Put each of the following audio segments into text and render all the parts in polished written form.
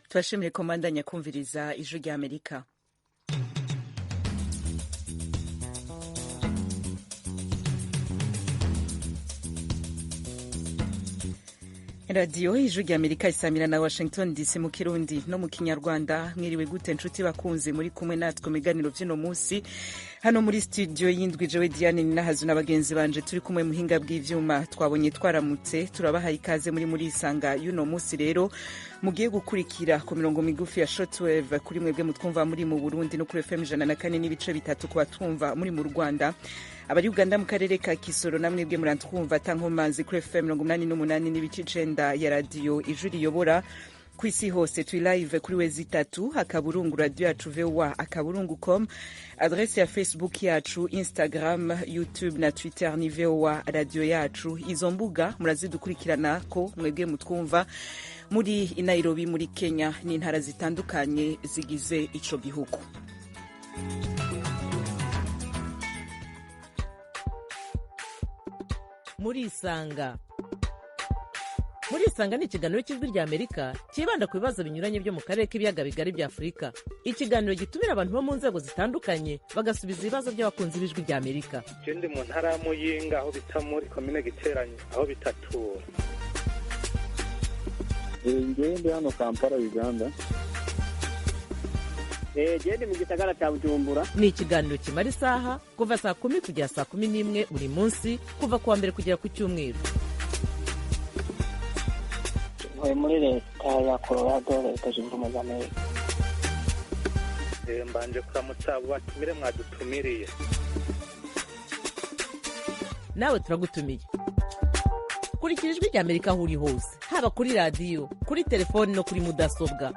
Turashimiye ko mwandanya kumviriza Ijwi rya Amerika. Radiyo Ijwi rya Amerika isamira na Washington DC mu Kirundi no mu Kinyarwanda. Mwiriwe gute nshuti bakunze muri kumwe natwe mu biganiro vy'uno munsi hano muri studio y'indwi? Jewe Diane Ninahazu na bagenzi banje turi kumwe muhinga bw'ivyuma twabonye twaramutse, turabahaye ikaze muri Isanga y'uno munsi. Rero mugiye gukurikira ku mirongo migufi ya shortwave kuri mwebwe mutwumva muri mu Burundi, no kuri FM 104.3 ku batwumva muri mu Rwanda. Abari Uganda mu karere ka Kisoro, namwebwe murantwumva tankomanzi kuri FM 88.9 ya Radiyo Ijwi Riyobora. Ku isi hose turi live kuri www.radioyacuvoa.com. Adrese ya Facebook yacu, Instagram, YouTube na Twitter ni VOA Radio Yacu. Izo mbuga murazidukurikirana ko mwebwe mutwumva muri Nairobi muri Kenya n'intara zitandukanye zigize ico gihugu. Muri Isanga, Muri Isanga ni ikiganiro cy'Ijwi rya Amerika cyibanda ku bibazo binyuranye byo mu karere k'ibiyaga bigari bya Afurika. Ikiganiro gitumira abantu bo mu nzego zitandukanye, bagasubiza ibibazo by'abakunzi b'Ijwi rya Amerika. Je ndi mu ntara ya Muyinga, aho bita muri komine Giteranyi, aho bitatura. Ngewe ndi hano Kampala, Uganda. Gende mu gisagara cya Bujumbura. Ni ikiganiro kimara isaha, kuva saa 10 kugera saa 11 buri munsi, kuva ku wa mbere kugera ku cyumweru. Ntuye muri Leta ya Colorado, Leta Zunze Ubumwe za Amerika. Mbanje kuramutsa abo batumire mwadutumiriye. Nawe turagutumiye. Kurikira Ijwi rya Amerika aho uri hose, haba kuri radiyo, kuri telefoni no kuri mudasobwa.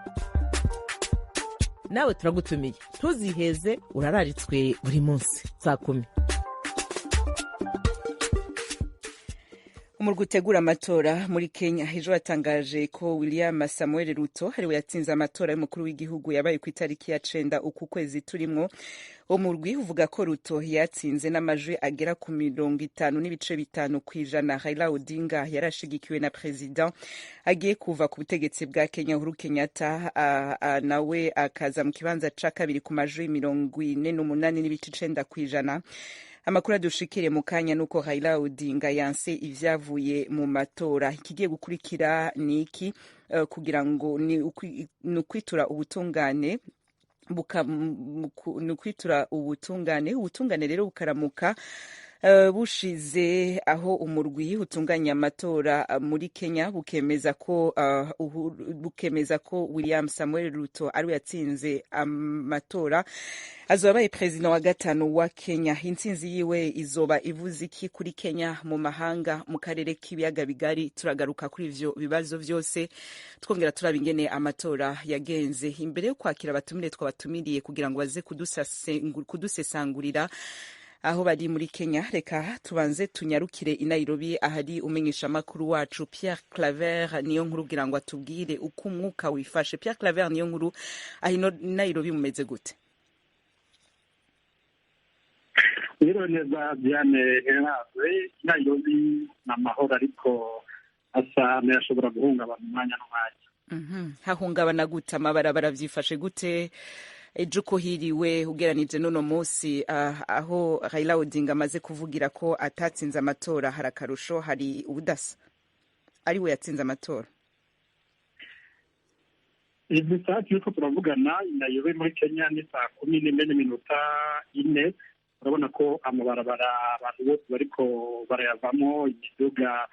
Nawe turagutumiye, ntuziheze, urararitswe buri munsi saa 10. Umurwi utegura amatora muri Kenya ejo yatangaje ko William Samuel Ruto ariwe yatsinze amatora y'umukuru w'igihugu yabaye ku itariki ya 9 uku kwezi turimwo. Umurwi uvuga ko Ruto yatsinze n'amajwi agera ku 50.5%. Raila Odinga yarashigikiwe na president agiye kuva ku butegetsi bwa Kenya, Uhuru Kenyatta, nawe akaza mu kibanza ca kabiri ku majwi 48.9%. Amakuru adushikire mu kanya nuko Raila Odinga yanse ivyavuye mu matora. Ikigiye gukurikira ni iki? Kugira ngo ni ukwitura ubutungane, ni ukwitura ubutungane. Ubutungane rero bukaramuka bushize aho umurwi utunganya amatora muri Kenya bukemeza ko William Samuel Ruto ariwe yatsinze amatora, azoba abaye perezida wa gatanu wa Kenya. Intsinzi yiwe izoba ivuze iki kuri Kenya, mu mahanga, mu karere k'ibiyaga bigari? Turagaruka kuri ivyo bibazo vyose, twongera turaba ingene amatora yagenze. Imbere yo kwakira abatumire twabatumiriye kugira ngo baze kudusesangurira aho bari muri Kenya, reka tubanze tunyarukire i Nairobi ahari umenyeshamakuru wacu Pierre Claver Niyo Nkuru, kugira ngo atubwire uko umwuka wifashe. Pierre Claver Niyo Nkuru, aho Nairobi mumeze gute? Rero neza Diane Ninahazu, Nairobi ni amahoro, ariko asa n'ayashobora guhungabana umwanya n'umwanya. Hahungabana gute? Amabarabara vyifashe gute ejo uko hiriwe ugeranije n'uno munsi, aho Raila Odinga amaze kuvugira ko atatsinze amatora? Hari akarusho, hari ubudasa, ari we yatsinze amatora? Izi saa turiko turavugana Nairobi muri Kenya ni saa 11:04. Urabona ko amabarabara abantu bose bariko barayavamo, imiduga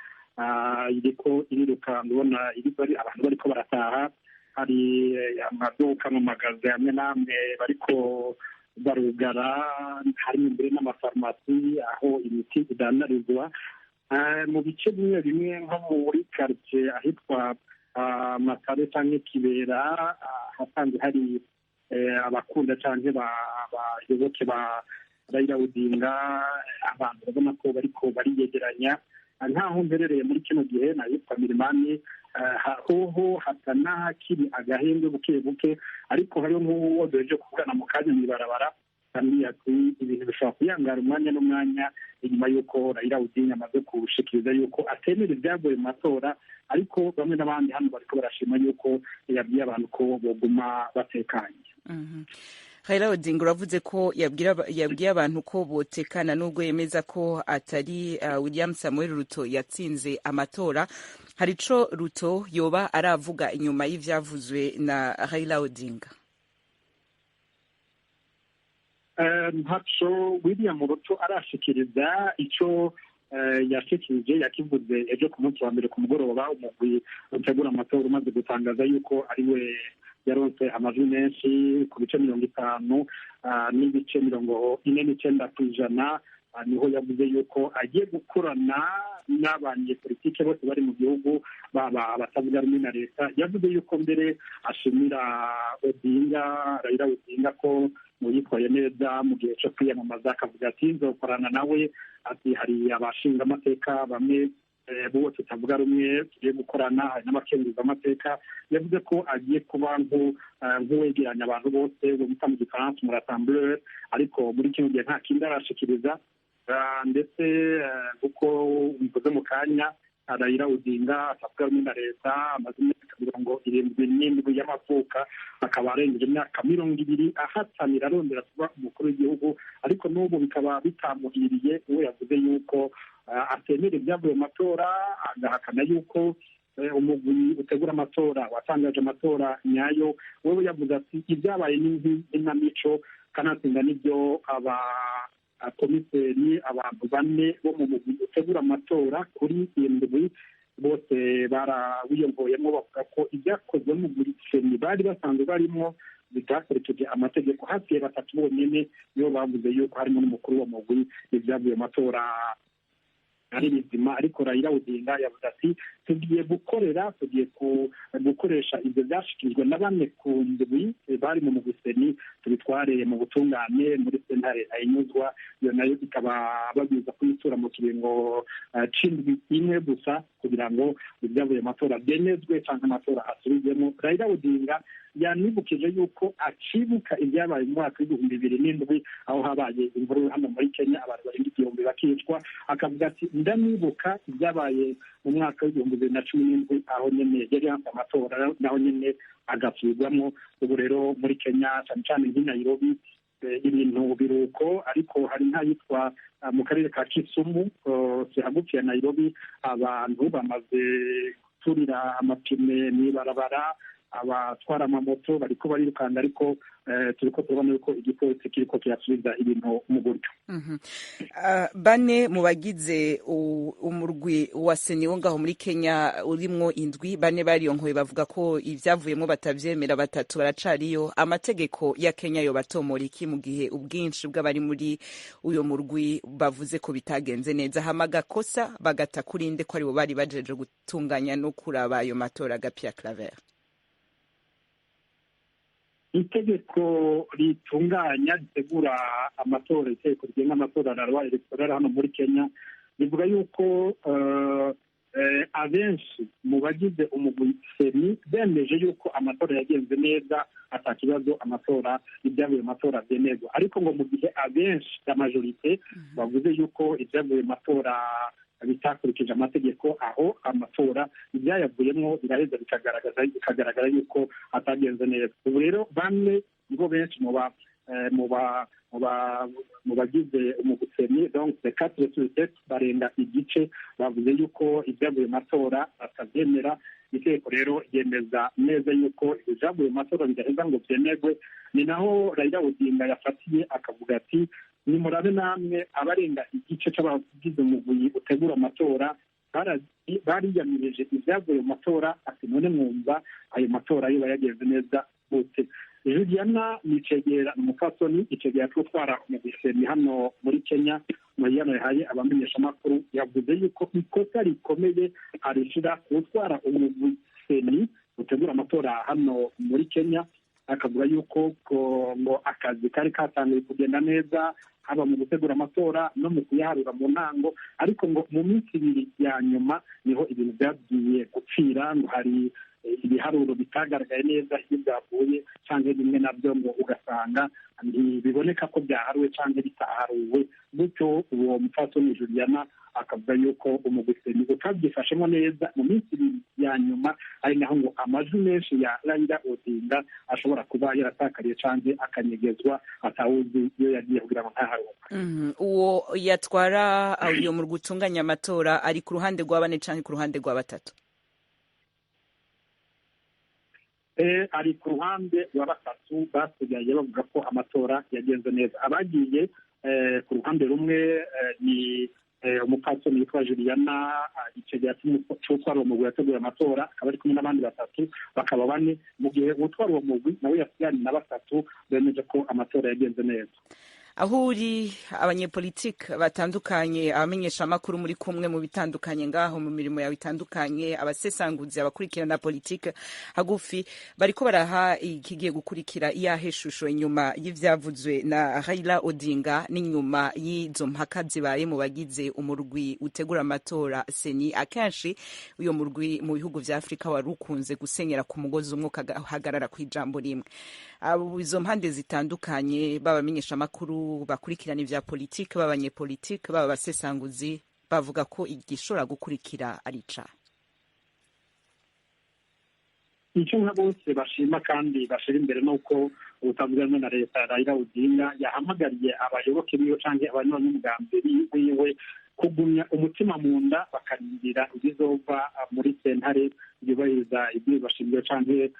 iriko iriruka, ndabona abantu bariko barataha. Hari amaduka mu magaze amwe n'amwe bariko barugara, harimo imbere n'amafarumasi aho imiti idandarizwa. Mu bice bimwe bimwe nko muri karitsiye ahitwa Masare canke Kibera, hasanzwe hari abakunda canke abayoboke ba Raila Odinga, abantu urabona ko bariko bariyegeranya. Nkaho mperereye muri kino gihe nahitwa Milimani, hoho hasa n'ahakiri agahembwe buke buke, ariko hariho nk'uwo duheje kuvugana mu kanya mw'ibarabara. Yambwiye ati ibintu bishobora kuyangara umwanya n'umwanya, inyuma y'uko Raila Odinga amaze kushikiriza yuko atemera ibyavuye mu matora. Ariko bamwe n'abandi hano bariko barashima yuko yabwiye abantu ko boguma batekanye. Raila Odinga uravuze ko yabwiye abantu ko botekana, nubwo yemeza ko atari William Samuel Ruto yatsinze amatora. Hari ico Ruto yoba aravuga inyuma y'ivyavuzwe na Raila Odinga? Ntaco William Ruto arashikiriza. Ico yashikirije yakivuze ejo ku munsi wa mbere ku mugoroba, umugwi utegura amatora umaze gutangaza yuko ariwe yaronse amajwi menshi ku bice 50.49%. Niho yavuze yuko agiye gukorana n'abanyepolitike bose bari mu gihugu, baba abatavuga rumwe na leta. Yavuze yuko mbere ashimira Odinga, Raila Odinga, ko mu yitwaye neza mu gihe cyo kwiyamamaza, akavuga ati nzokorana nawe, ati hari abashinga amateka bamwe bo tutavuga rumwe tugiye gukorana, hari n'abakenguzamateka. Yavuze ko agiye kuba nk'uwegeranya abantu bose, bita mu gifaransa umu rassembleur. Ariko muri kino gihe nta kindi arashikiriza. Ndetse kuko mvuze mu kanya, Raila Odinga atavuga rumwe na leta, amaze imyaka 77 y'amavuka, akaba arengeje imyaka 20 ahatanira arondera kuba umukuru w'igihugu, ariko n'ubu bikaba bitamuhiriye. Uwo yavuze yuko atemera ibyavuye mu matora, agahakana yuko umugwi utegura amatora watangaje amatora nyayo. Wewe yavuze ati ibyabaye ni nk'inamico, kanatsinda n'ibyo aba komiseri, abantu bane bo mu mugwi utegura amatora kuri indwi bose barawiyongoyemo, bavuga ko ibyakozwe mu CENI bari basanzwe barimo bitakurikije amategeko. Hasigaye batatu bonyene nibo bavuze yuko harimo n'umukuru wa mugwi, ibyavuye mu matora ari bizima. Ariko Raila Odinga yavuze ati tugiye gukorera, tugiye gukoresha ibyo byashikirijwe na bane ku ndwi bari mu mugwi CENI, tubitware mu butungane muri sentare ayinyuzwa. Iyo nayo ikaba babwiza kuyitura mu kiringo c'indwi imwe gusa, kugira ngo ibyavuye mu matora byemezwe canke amatora asubizwemo. Raila Odinga yanibukije yuko acibuka ibyabaye mu mwaka w'2007, aho habaye imvururu hano muri Kenya, abantu barenga 1000 bakicwa. Akavuga ati ndanibuka ibyabaye mu mwaka w'2017, aho nyene yari yanse amatora, naho nyene agasubirwamo. Ubu rero muri Kenya, cane cane nk'i Nairobi, ibintu biruko, ariko hari nk'ahitwa mu karere ka Kisumu, hagufi ya Nairobi, abantu bamaze guturira amapine mw'ibarabara, abatwara amamoto bariko barirukanga, ariko turiko turabona yuko igipolisi kiriko kirasubiza ibintu mu buryo. Bane mu bagize umurwi wa CENI wo ngaho muri Kenya urimwo indwi, bane bariyonkoye bavuga ko ivyavuyemwo batavyemera, batatu baracariyo. Amategeko ya Kenya yo batomora iki mu gihe ubwinshi bw'abari muri uyo murwi bavuze ko bitagenze neza, hama agakosa bagata kurinde ko aribo bari bajeje gutunganya no kuraba ayo matora, Gapia Claver? Itegeko ritunganya, ritegura amatora, itegeko rigenga amatora, la loi électorale hano muri Kenya, rivuga yuko abenshi mu bagize umugwi CENI bemeje yuko amatora yagenze neza, ata kibazo, amatora, ibyavuye mu matora byemerwa. Ariko ngo mu gihe abenshi, la majorité, bavuze yuko ibyavuye mu matora bitakurikije amategeko, aho amatora ibyayavuyemo biraheza bikagaragaza, bikagaragara yuko atagenze neza. Ubu rero bamwe nibo benshi mu bagize umugwi CENI, donc quatre sur sept, barenga igice, bavuze yuko ibyavuye mu matora batabyemera. Itegeko rero ryemeza neza yuko ibyavuye mu matora bidaheza ngo byemerwe. Ni naho Raila Odinga yafatiye akavuga ati nimurabe namwe, abarenga igice c'abagize umugwi utegura amatora bariyamirije ibyavuye mu matora, ati none mwumva ayo matora yo bayagenze neza gute? Juliana Nicegera, umupfasoni icegera c'utwara umugwi CENI hano muri Kenya, mu yano yahaye abamenyeshamakuru, yavuze yuko ikosa rikomeye arishira utwara umugwi CENI utegura amatora hano muri Kenya. Akavuga yuko ngo akazi kari katanguye kugenda neza, haba mu gutegura amatora no mu kuyaharura mu ntango, ariko ngo mu minsi ibiri ya nyuma niho ibintu byagiye gupfira, ngo hari ibiharuro bitagaragaye neza iyo byavuye, cyangwa bimwe nabyo ngo ugasanga ntibiboneka ko byaharuwe cyangwa bitaharuwe. Gutyo uwo mupfasoni Juliana akavuga yuko umugwi CENI utabyifashemo neza mu minsi ibiri ya nyuma, ari naho ngo amajwi menshi ya Raila Odinga ashobora kuba yaratakariye canke akanyegezwa, atawuzi iyo yagiye kugira ngo ntaharuka. Uwo yatwara uyo mu gutunganya amatora ari ku ruhande rwa bane canke ku ruhande rwa batatu? Ari ku ruhande rwa batatu basigaye bavuga ko amatora yagenze neza. Abagiye ku ruhande rumwe ni umupfasoni witwa Juliana, icegera c'utwara uwo mugwi yateguye amatora, akaba ari kumwe n'abandi batatu, bakaba bane, mu gihe utwara uwo mugwi nawe yasigaranye na batatu bemeje ko amatora yagenze neza. Aho uri, abanyepolitike batandukanye, abamenyeshamakuru muri kumwe mu bitandukanye ngaho mu mirimo yawe itandukanye, abasesanguzi, abakurikirana politike hagufi, bariko baraha ikigiye gukurikira iyahe shusho inyuma y'ivyavuzwe na Raila Odinga n'inyuma y'izo mpaka zibaye mu bagize umurwi utegura amatora CENI? Akenshi uyo murwi mu bihugu vya Afrika wari ukunze gusenyera ku mugozi umwe, ukahagarara kw'ijambo rimwe. Abo izo mpande zitandukanye, b'abamenyeshamakuru bakurikirana ivya politike, b'abanyepolitike, baba abasesanguzi, bavuga ko igishobora gukurikira ari icaha? Icyo nka bose bashima kandi bashira imbere ni uko utavuga na leta Raila Odinga yahamagariye abayoboke biwe canke abanywanyi b'umugambi wiwe kugumya umutima mu nda, bakarindira ibizova muri sentare yubahiriza ibwirizwa shingiro canke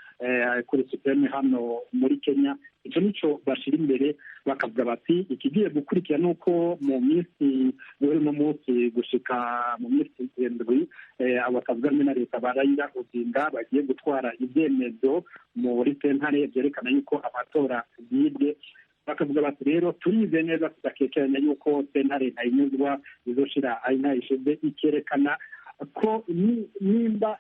kuri supreme hano muri Kenya. Ico nico bashira imbere, bakavuga bati ikigiye gukurikira nuko mu minsi guhera uno munsi gushika mu minsi 7, abo batavuga rumwe na leta ba Raila Odinga bagiye gutwara ibyemezo muri sentare vyerekana yuko amatora yibwe. Bakavuga bati rero turize neza tudakekeranya yuko sentare ntayinyuzwa izoshira ari ntayishize, ikerekana ko nimba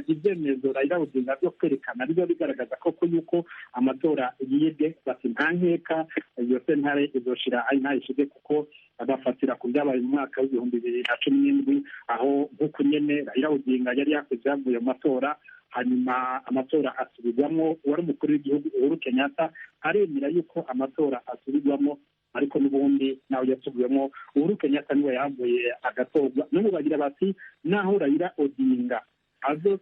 ibyemezo Raila Odinga byo kwerekana biba bigaragaza koko yuko amatora yibwe, bati nta nkeka iyo sentare izoshira ari ntayishize, kuko bafatira ku byabaye mu mwaka w'2017, aho nk'uko nyene Raila Odinga yari yakoze yavuye mu matora, hanyuma amatora asubirwamo, uwari umukuru w'igihugu Uhuru Kenyatta aremera yuko amatora asubirwamo, ariko n'ubundi nawe yasubiwemo, Uhuru Kenyatta niwe yavuye agatorwa. N'ubu bagira bati naho Raila Odinga azo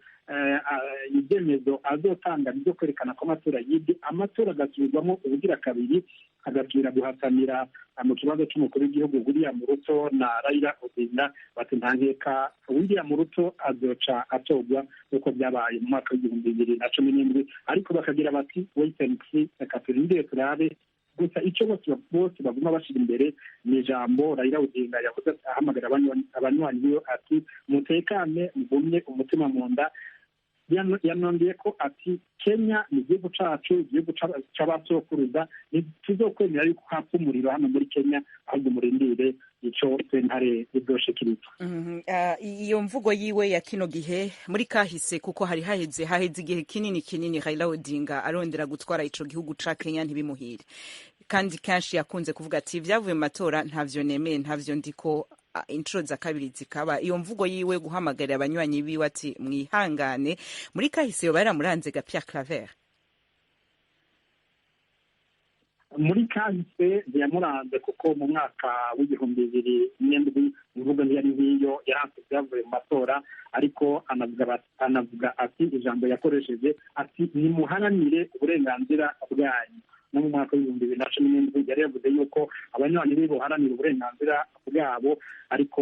ibyemezo azotanga byo kwerekana ko amatora yibwe, amatora agasubirwamo ubugira kabiri, agasubira guhatanira mu kibazo cy'umukuru w'igihugu William Ruto na Raila Odinga, bati nta nkeka William Ruto azoca atorwa nk'uko byabaye mu mwaka w'2017. Ariko bakagira bati wait and see, reka turindire turabe. Gusa icyo bose baguma bashira imbere ni ijambo Raila Odinga yavuze ahamagara abanywanyi biwe ati mutekane, mugumye umutima mu nda. Yanongeye ko ati Kenya ni igihugu cacu, igihugu c'abasokuruza, ntituzokwemera yuko hapfa umuriro hano muri Kenya, ahubwo murindire ico sentare izoshikiriza. Iyo mvugo yiwe ya kino gihe muri kahise, kuko hari haheze igihe kinini kinini Raila Odinga arondera gutwara ico gihugu ca Kenya ntibimuhire, kandi kenshi yakunze kuvuga ati ibyavuye mu matora ntavyo nemeye, ntavyo ndiko, inshuro za kabiri zikaba. Iyo mvugo yiwe guhamagarira abanywanyi biwe ati mwihangane, muri kahise yoba yaramuranze ga Pierre Claver? Muri kahise ntiyamuranze, kuko mu mwaka w'2007 imvugo ntiyari nkiyo, yaranze ibyavuye mu matora, ariko anavuga ati ijambo yakoresheje ati nimuharanire uburenganzira bwanyu. No mu mwaka w'2017 yari yavuze yuko abanywanyi be boharanira uburenganzira bwabo, ariko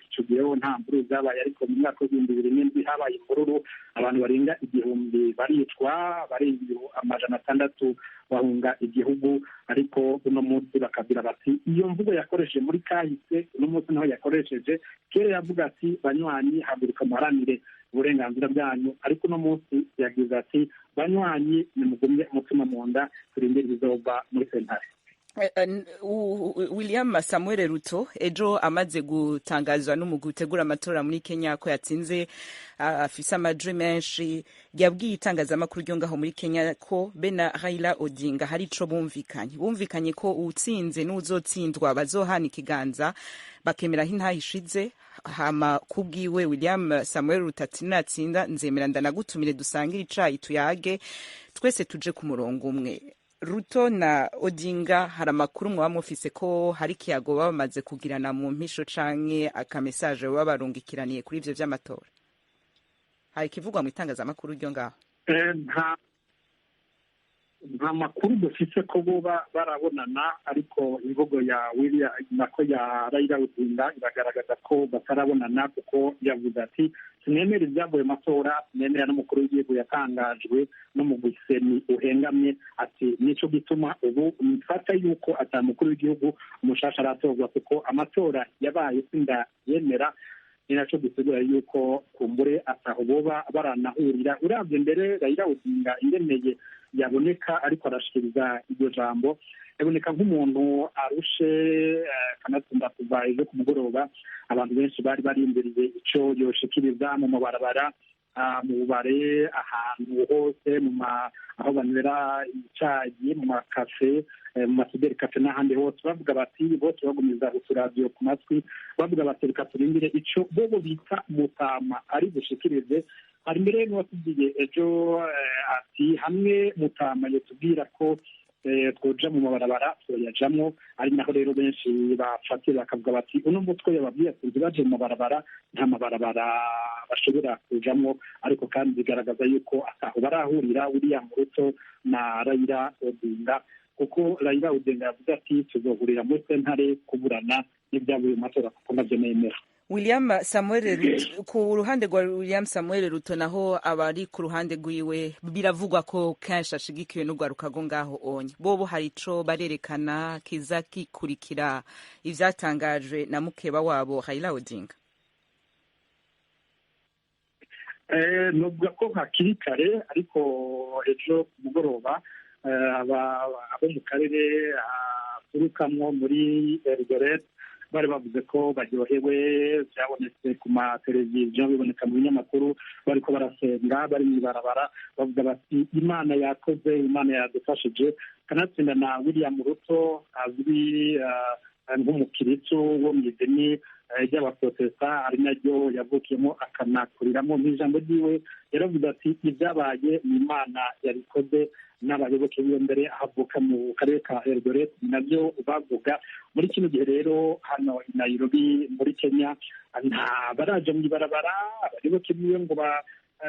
icyo gihe nta mvururu zabaye. Ariko mu mwaka w'2007 habaye imvururu, abantu barenga 1000 baricwa, barenga 600 bahunga igihugu. Ariko uno munsi bakagira bati iyo mvugo yakoresheje muri kahise uno munsi naho yakoresheje. Kera yavuga ati banywanyi haguruka muharanire uburenganzira bwanyu, ariko uno munsi yagize ati banywanyi nimugumye umutima mu nda, turindire ibizova muri sentare. William Samuel Ruto ejo amaze gutangazwa n'umugwi utegura amatora muri Kenya ko yatsinze, afise amajwi menshi, yabwiye itangazamakuru ryo ngaho muri Kenya ko be na Raila Odinga hari ico bumvikanye ko uwutsinze n'uwuzotsindwa bazohana ikiganza, bakemera aho intahe ishize. Hama kubwiwe William Samuel Ruto ati: "Natsinda nzemera ndanagutumire, dusangire icayi, tuyage twese tuje ku murongo umwe." Ruto na Odinga, hari amakuru mwaba mufise ko hari ikiyago baba bamaze kugirana mu mpisho canke akamesaje baba barungikiraniye kuri ivyo vy'amatora? Hari ikivugwa mu itangazamakuru ryo ngaho? Nta makuru dufise ko boba barabonana, ariko imvugo ya William, nako ya Raila Odinga, iragaragaza ko batarabonana, kuko yavuze ati: "Sinemera ibyavuye mu matora, sinemera n'umukuru w'igihugu yatangajwe n'umugwi CENI uhengamye." Ati: "Nico gituma ubu mfata yuko ata mukuru w'igihugu mushasha aratorwa, kuko amatora yabaye sindayemera." Ni naco gisigura yuko kumbure ataho boba baranahurira. Uravye mbere Raila Odinga ingeneye yaboneka ariko arashikiriza iryo jambo, yaboneka nk'umuntu arushe, kanatsinda kuva ejo ku mugoroba abantu benshi bari barindiriye ico yoshikiriza mu mabarabara, mu bubare, ahantu hose, mu ma aho banywera icayi, mu makafe, mu ma cybercafé n'ahandi hose, bavuga bati, bose bagumiza uturadiyo ku matwi, bavuga bati: "Reka turindire ico bobo bita mutama ari bushikirize." Hari mbere n'uwatubwiye ejo ati: "Hamwe mutama yotubwira ko twoja mu mabarabara, twoyajamwo." Ari naho rero benshi bafatira bakavuga bati: "Uno mutwe yababwiye ati ntibaje mu mabarabara, nta mabarabara bashobora kujamwo." Ariko kandi bigaragaza yuko ataho barahurira William Ruto na Raila Odinga, kuko Raila Odinga yavuze ati: "Tuzohurira muri sentare kuburana n'ibyavuye mu matora, kuko navyo nemera." William Samuel Ruto, ku ruhande rwa William Samuel Ruto naho, abari ku ruhande rwiwe biravugwa ko kenshi ashigikiwe n'urwaruka rwo ngaho onye. Bobo hari ico barerekana kiza kikurikira ivyatangajwe na mukeba wabo Raila Odinga? Novuga ko hakiri kare, ariko ejo ku mugoroba abo mu karere aturukamwo muri Eldoret bari bavuze ko baryohewe. Byabonetse ku mateleviziyo, biboneka mu binyamakuru, bariko barasenga, bari mw'ibarabara, bavuga bati: "Imana yakoze, Imana yadufashije." Kanatsinda na William Ruto azwi nk'umukiristo wo mu idini ry'abaprotesta, ari naryo yavukiyemo akanakuriramo. Mu ijambo ryiwe yaravuze ati: "Ibyabaye ni Imana yabikoze." N'abayoboke biwe mbere ahavuka mu karere ka Eldoret nabyo bavuga. Muri kino gihe rero hano i Nairobi muri Kenya nta baraja mu ibarabara abayoboke biwe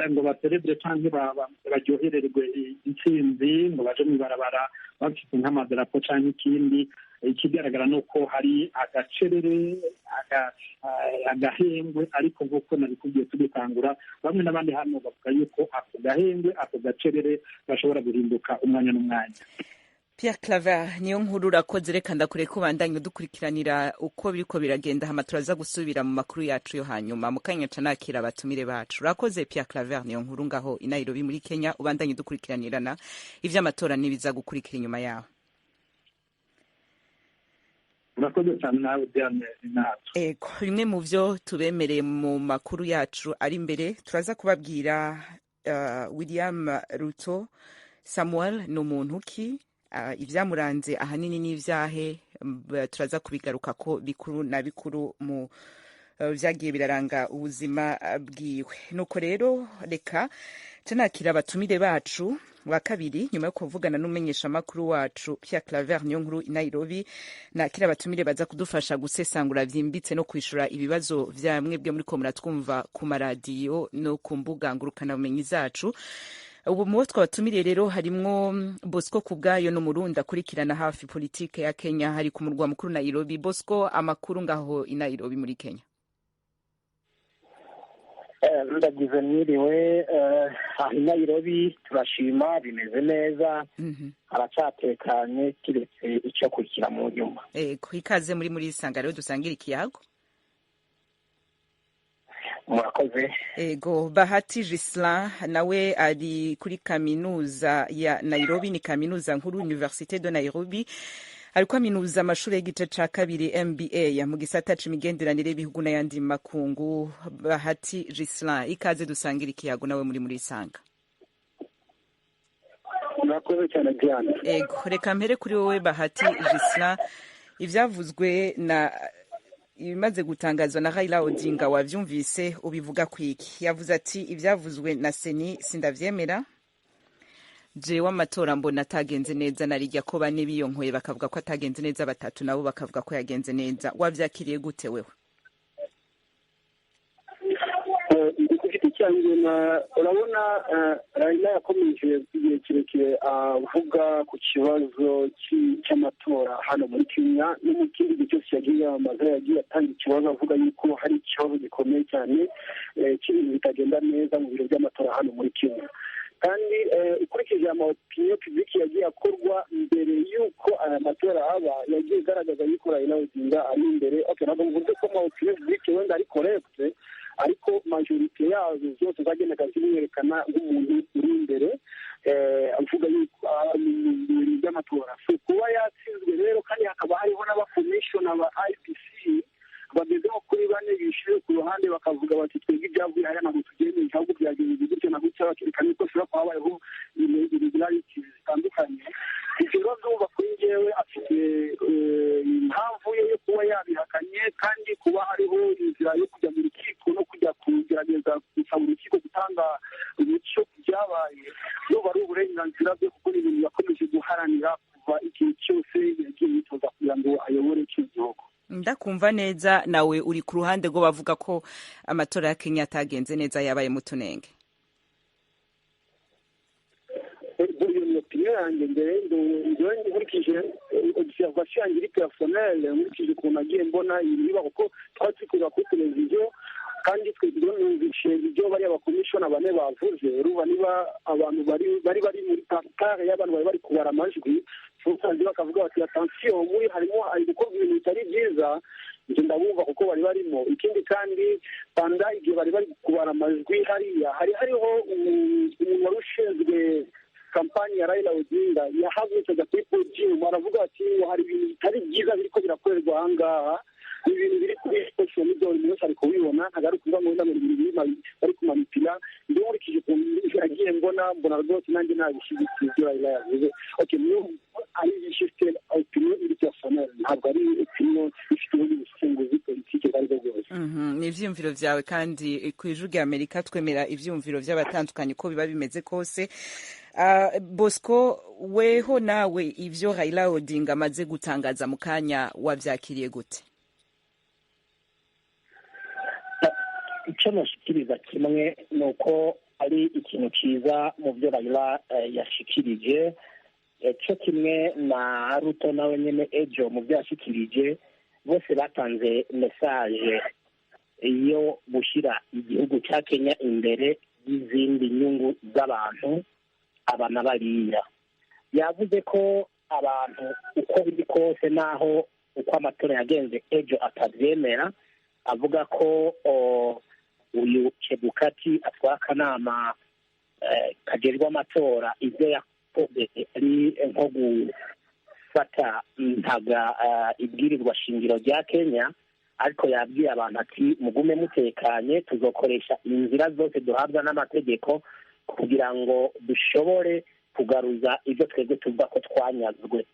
ngo baserebure canke baryohererwe intsinzi, ngo baje mu ibarabara bafite nk'amadarapo canke ikindi. Ikigaragara ni uko hari agacerere, agahengwe, ariko nk'uko nabikubwiye tugitangura, bamwe n'abandi hano bavuga yuko ako gahengwe, ako gacerere gashobora guhinduka umwanya n'umwanya. Pierre Claver niyo nkuru, urakoze. Reka ndakureka ubandanye udukurikiranira uko biriko biragenda, hama turaza gusubira mu makuru yacu yo hanyuma. Mu kanya ca nakira abatumire bacu. Urakoze, Pierre Claver niyo nkuru, ngaho i Nairobi muri Kenya. Ubandanye udukurikiranirana ivy'amatora n'ibiza gukurikira inyuma yaho. Urakoze cyane nawe, Diane Nato. Ego, bimwe mu vyo tubemereye mu makuru yacu ari imbere, turaza kubabwira William Ruto Samuel ni umuntu ki, ivyamuranze ahanini n'ivyahe. Turaza kubigaruka ko bikuru na bikuru mu vyagiye biraranga ubuzima bwiwe. Nuko rero reka tunakira abatumire bacu wa kabiri. Nyuma yo kuvugana n'umumenyeshamakuru wacu Pierre Claver Niyonkuru i Nairobi, nakira abatumire baza kudufasha gusesangura vyimbitse no kwishura ibibazo vya mwebwe muriko muratwumva ku maradiyo no ku mbuga ngurukanabumenyi zacu. Ubu mubo twabatumiriye rero harimwo Bosco Kubwayo, n'Umurundi akurikirana hafi politike ya Kenya, hari ku murwa mukuru Nairobi. Bosco, amakuru ngaho i Nairobi muri Kenya? Ndagize mwiriwe. Aha i Nairobi turashima, bimeze neza, haracyatekanye kiretse icyo kurikira mu nyuma. Ego, ikaze muri Isanga rero, dusangira ikiyago. Murakoze. Ego, Bahati Gislain nawe ari kuri kaminuza ya Nairobi, ni kaminuza nkuru, Université de Nairobi. Ariko aminuza amashuri y'igice ca kabiri MBA mu gisata c'imigenderanire y'ibihugu n'ayandi makungu. Bahati Gislain, ikaze dusangira ikiyago nawe muri Isanga. Murakoze cyane, Diane. Ego, reka mpere kuri wowe Bahati Gislain. Ivyavuzwe na ibimaze gutangazwa na Raila Odinga wavyumvise, ubivuga kwiki? Yavuze ati: "Ivyavuzwe na CENI sindavyemera, jewe amatora mbona atagenze neza, narirya ko bane biyonkoye bakavuga ko atagenze neza, batatu nabo bakavuga ko yagenze neza." Wavyakiriye gute wewe? Ku giti cyanjye, urabona, Raila yakomeje igihe kirekire avuga ku kibazo cy'amatora hano muri Kenya, no mu kindi gihe cyose yagiye yamamaza yagiye atanga ikibazo avuga yuko hari ikibazo gikomeye cyane cy'ibintu bitagenda neza mu biro by'amatora hano muri Kenya. Kandi ukurikije ama opinion publique yagiye akorwa mbere y'uko aya matora aba, yagiye igaragaza yuko Raila Odinga ari imbere. Okay, ntabwo mvuze ko ama opinion publique wenda ari correct, ariko majorité yazo zose zagendaga zimwerekana nk'umuntu uri imbere, avuga yuko mu bintu by'amatora. So kuba yatsinzwe rero, kandi hakaba hariho n'abakomishona ba IEBC bageze nko kuri bane bishyuye ku ruhande bakavuga bati: "Twebwe ibyavuye hariya ntabwo tubyemeye, ahubwo byagenze gutya na gutya," bakerekana yuko hashobora kuba habayeho irregularities zitandukanye. Ibyo bibazo ndumva kuri njyewe afite impamvu ye yo kuba yabihakanye, kandi kuba hariho inzira yo kujya mu rukiko no kujya kugerageza gusaba urukiko gutanga umucyo ku byabaye, yoba ari uburenganzira bwe, kuko ni ibintu yakomeje guharanira kuva igihe cyose yagiye yitoza kugira ngo ayobore icyo gihugu. Ndakumva neza, nawe uri ku ruhande rwo bavuga ko amatora ya Kenya atagenze neza, yabaye mu tunenge? Iyo ni opinion yanjye. Mbere njyewe nkurikije observation yanjye iri personnelle, nkurikije ukuntu nagiye mbona ibintu biba, kuko twari turi kureba kuri televiziyo, kandi twe numvise ibyo bariya bakomishona bane bavuze. Urumva, niba abantu bari muri part y'abantu bari kubara amajwi fusanze bakavuga bati: "Attention, muri harimo hari gukorwa ibintu bitari byiza," njye ndabumva kuko bari barimo. Ikindi kandi, panda igihe bari kubara amajwi hariya, hari hariho umuntu wari ushinzwe kampani ya Raila Odinga yahagurutse ajya kuri podium aravuga ati: "Hari ibintu bitari byiza biriko birakorerwa aha ngaha." Ni ibintu biri kuri social media, buri wese ari kubibona, ntabwo ari ukuvuga ngo wenda ngo ibintu biri bari kumanipira. Njye nkurikije ukuntu nagiye mbona rwose nanjye nabishyigikiye ibyo Raila yavuze. Okay, niyo ari juste opinion iri personnelle, ntabwo ari opinion ifite ubundi busesenguzi politike ubwo aribwo bwose. Ni ivyiyumviro vyawe, kandi ku Ijwi rya Amerika twemera ivyiyumviro vy'abatandukanye uko biba bimeze kose. Bosco, weho nawe ivyo Raila Odinga amaze gutangaza mu kanya wavyakiriye gute? Icyo nashikiriza kimwe ni uko ari ikintu cyiza mu byo Raila yashikirije, cyo kimwe na Ruto nawe nyine ejo mu byo yashikirije. Bose batanze message yo gushyira igihugu cya Kenya imbere y'izindi nyungu z'abantu aba na bariya. Yavuze ko abantu uko biri kose, naho uko amatora yagenze ejo atabyemera, avuga ko uyu Chebukati atwara akanama kajejwe amatora ibyo yakoze ari nko gufata ntaga ibwirizwa shingiro rya Kenya. Ariko yabwiye abantu ati: "Mugume mutekanye, tuzokoresha inzira zose duhabwa n'amategeko kugira ngo dushobore kugaruza ibyo twebwe tuvuga ko twanyazwe."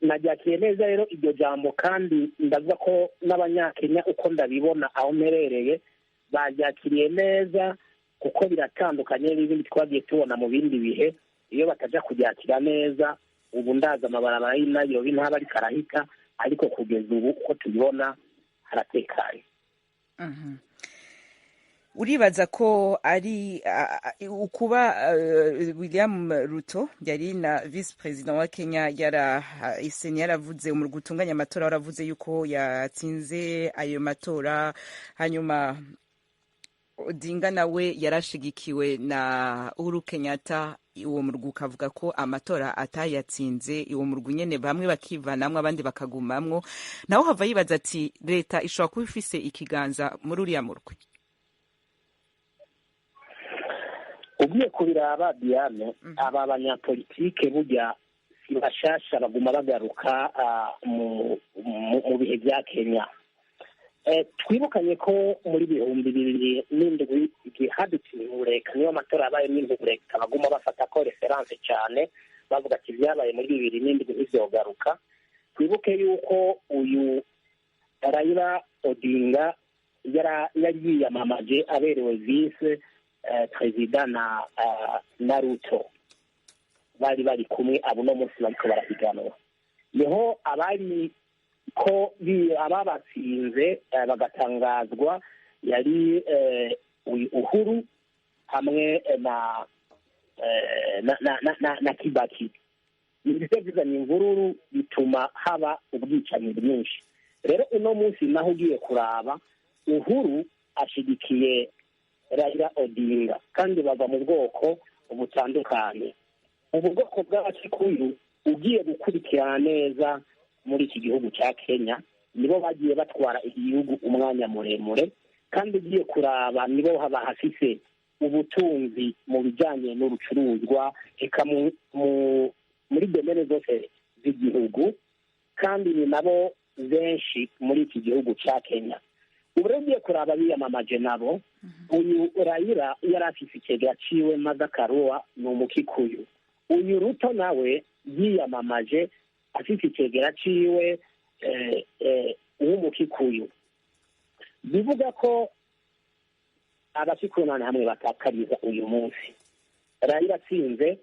Naryakiriye neza rero iryo jambo, kandi ndavuga ko n'Abanyakenya, uko ndabibona aho mperereye, baryakiriye neza, kuko biratandukanye n'ibindi twagiye tubona mu bindi bihe. Iyo bataja kuryakira neza, ubu ndaza amabarabara y'i Nairobi ntaba ariko arahita, ariko kugeza ubu uko tubibona haratekanye. Uribaza ko ari ukuba William Ruto yari na vice president wa Kenya yara iseni yaravuze, umurwi utunganya amatora waravuze yuko yatsinze ayo matora, hanyuma Odinga nawe yarashigikiwe na Uhuru Kenyatta, uwo murwi ukavuga ko amatora atayatsinze, uwo murwi nyene bamwe bakivanamwo abandi bakagumamwo, nawe hava yibaza ati leta ishobora kuba ifise ikiganza muri uriya murwi? Ugiye kubiraba, Diane, aba banyapolitike burya Si bashasha, baguma bagaruka mu bihe bya Kenya. Twibukanye ko muri 2007, igihe hadutse intureka, niyo amatora yabayemo intureka, baguma bafata ko référence cyane, bavuga ati ibyabaye muri 2007 ntibyogaruka. Twibuke yuko uyu Raila Odinga yari yiyamamaje aberewe vice perezida na Ruto, bari kumwe. Abo uno munsi bariko barahiganwa, niho abari ko ababatsinze bagatangazwa yari uyu Uhuru hamwe na Kibaki. Ibyo bizanye imvururu, bituma haba ubwicanyi bwinshi. Rero uno munsi naho ugiye kuraba, Uhuru ashigikiye Raila Odinga, kandi bava mu bwoko butandukanye. Ubu bwoko bw'Abakikuyu, ugiye gukurikirana neza muri iki gihugu cya Kenya, nibo bagiye batwara igihugu umwanya muremure, kandi ugiye kuraba nibo bahafise ubutunzi mu bijyanye n'urucuruzwa, eka muri domaine zose z'igihugu, kandi ni nabo benshi muri iki gihugu cya Kenya. Ubu rero ugiye kuraba biyamamaje nabo, uyu Raila yari afise ikigega ciwe, Martha Karua, ni Umukikuyu. Uyu Ruto nawe yiyamamaje afise ikegera ciwe w'Umukikuyu. Bivuga ko Abakikuyu nta hamwe batakariza uyu munsi. Raila atsinze,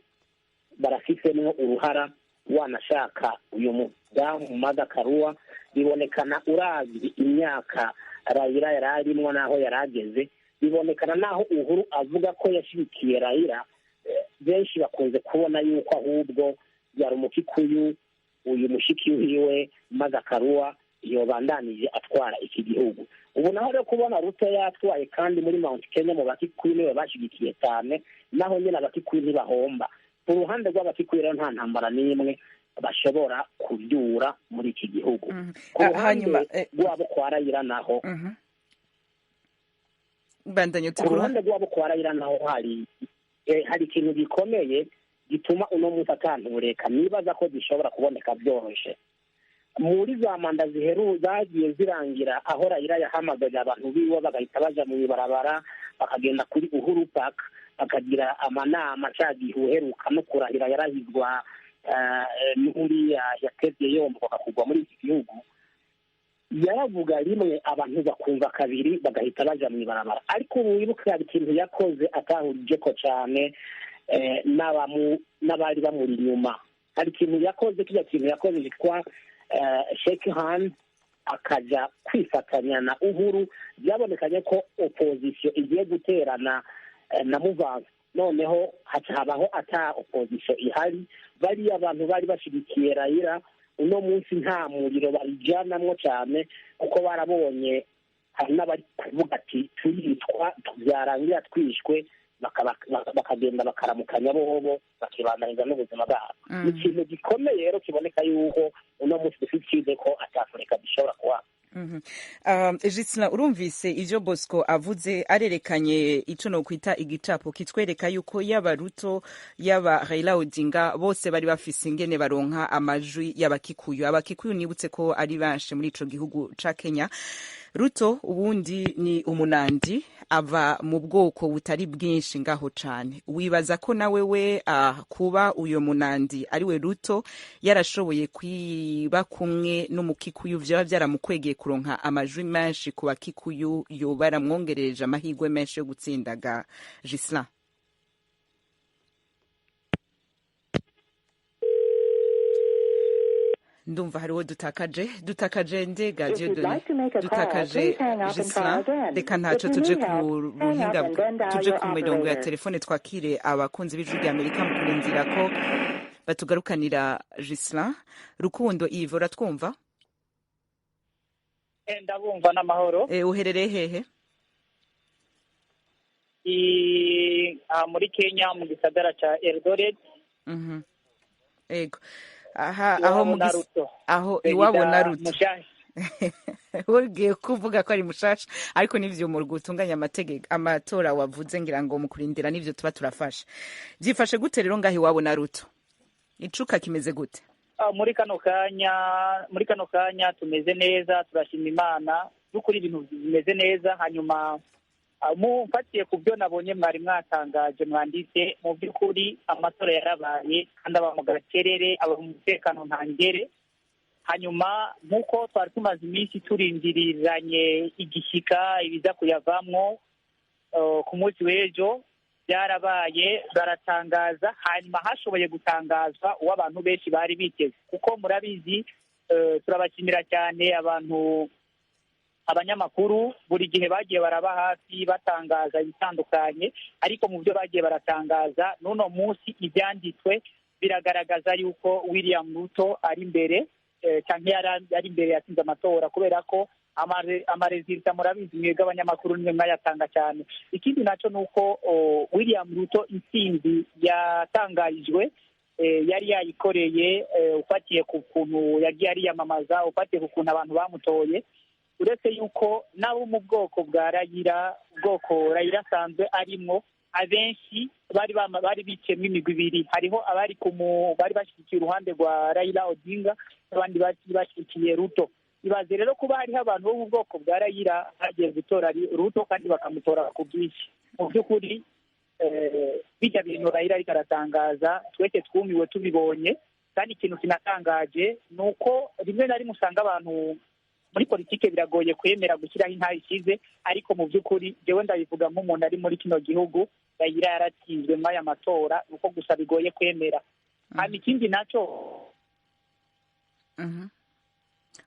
barafisemwo uruhara. Wanashaka uyu mudamu Martha Karua, bibonekana urazi imyaka Raila yari arimwo n'aho yari ageze, bibonekana n'aho Uhuru avuga ko yashyigikiye Raila. Benshi bakunze kubona yuko ahubwo yari Umukikuyu, uyu mushiki wiwe Martha Karua yobandanije atwara iki gihugu. Ubu naho rero kubona Ruto yatwaye, kandi muri Mount Kenya mu Bakikuyu niwe bashyigikiye cyane, naho nyine Abakikuyu ntibahomba. Ku ruhande rw'Abakikuyu rero, nta ntambara n'imwe bashobora kubyura muri iki gihugu. Ku ruhande rwabo kwa Raila naho, Bandanye. Ku ruhande rwabo kwa Raila naho hari ikintu gikomeye gituma uno munsi atantureka nibaza ko gishobora kuboneka byoroshye. Muri za manda ziheru zagiye zirangira, aho Raila yahamagaje abantu biwe bagahita baja mu ibarabara, bakagenda kuri Uhuru Park, bakagira amanama, ca gihe uheruka no kurahira yarahizwa n'uriya yatevye yomboka kugwa muri iki gihugu, yaravuga rimwe abantu bakumva kabiri, bagahita baja mu ibarabara. Ariko ubu wibuke hari ikintu yakoze atahurije ko cane n'abari bamuri inyuma. Hari ikintu yakoze, kirya kintu yakoze cyitwa shake hand, akaja kwifatanya na Uhuru. Byabonekanye ko opposition igiye guterana na mouvance, noneho haca habaho ata opposition ihari. Bariya abantu bari bashigikiye Raila uno munsi nta muriro babijanamwo cyane, kuko barabonye hari n'abari kuvuga ati turicwa byarangira twishwe, bakagenda bakaramukanya bobo, bakibandaniza n'ubuzima bwabo. Ni ikintu gikomeye rero kiboneka yuko uno munsi dufite icyizere ko atafurika gishobora kuba. Gisela, urumvise ivyo Bosco avuze, arerekanye ico nokwita igicapo kitwereka yuko yaba Ruto, yaba Raila Odinga, bose bari bafise ingene baronka amajwi y'Abakikuyu. Abakikuyu nibutse ko ari benshi muri ico gihugu ca Kenya. Ruto ubundi ni Umunandi, ava mu bwoko butari bwinshi ngaho cane. Wibaza ko nawe we kuba uyo Munandi ariwe Ruto yarashoboye kwiba kumwe n'Umukikuyu, vyaba vyaramukwegeye kuronka amajwi menshi ku Bakikuyu, yoba yaramwongerereje amahirwe menshi yo gutsindaga, Gislain? Ndumva hariwo dutakaje ndega Dieudonné, dutakaje Gislain. Reka ntaco, tuje ku ruhinga, tuje ku mirongo ya telefone, twakire abakunzi b'Ijwi rya Amerika mu kurindira ko batugarukanira Gislain. Rukundo Yves, uratwumva? Ndabumva n'amahoro. Uherereye hehe? Muri Kenya, mu gisagara ca Eldoret. Ego, aha aho mu aho iwabo na Ruto, ugiye kuvuga ko ari mushasha, ariko nivyo umurwi utunganya amategeko amatora wavuze. Ngira ngo mu kurindira nivyo tuba turafasha. Byifashe gute rero ngaho iwabo na Ruto? Icuka kimeze gute? Muri kano kanya tumeze neza, turashima Imana by'ukuri, ibintu bimeze neza. Hanyuma mufatiye ku byo nabonye mwari mwatangaje mwanditse, mu by'ukuri amatora yarabaye kandi aba mu gakerere, aba mu mutekano ntangere. Hanyuma nk'uko twari tumaze iminsi turindiriranye igishyika ibiza kuyavamwo, ku munsi w'ejo byarabaye, baratangaza. Hanyuma hashoboye gutangazwa uwo abantu benshi bari biteze, kuko murabizi, turabashimira cyane abantu abanyamakuru buri gihe bagiye baraba hafi batangaza ibitandukanye, ariko mu byo bagiye baratangaza n'uno munsi ibyanditswe biragaragaza yuko William Ruto ari imbere, cyangwa yari imbere, yatsinze amatora, kubera ko amarésultats murabizi mwebwe abanyamakuru nimwe mwayatanga cyane. Ikindi nacyo ni uko William Ruto intsinzi yatangarijwe yari yayikoreye, ufatiye ku kuntu yagiye ariyamamaza, ufatiye ku kuntu abantu bamutoye, uretse yuko n'abo mu bwoko bwa Raila, ubwoko Raila asanzwe arimwo, abenshi bari biciyemo imigwi ibiri. Hariho abari bari bashyigikiye uruhande rwa Raila Odinga n'abandi bari bashyigikiye Ruto. Ibaze rero kuba hariho abantu bo mu bwoko bwa Raila bagiye gutora Ruto kandi bakamutora ku bwinshi. Mu by'ukuri bijya bintu Raila ariko aratangaza, twese twumiwe tubibonye. Kandi ikintu kinatangaje ni uko rimwe na rimwe usanga abantu muri politike biragoye kwemera gushyiraho intahe ishize, ariko mu by'ukuri jewe ndabivuga nk'umuntu ari muri kino gihugu, Raila yaratsinzwe muri aya matora, nuko gusa bigoye kwemera. Hanyuma ikindi nacyo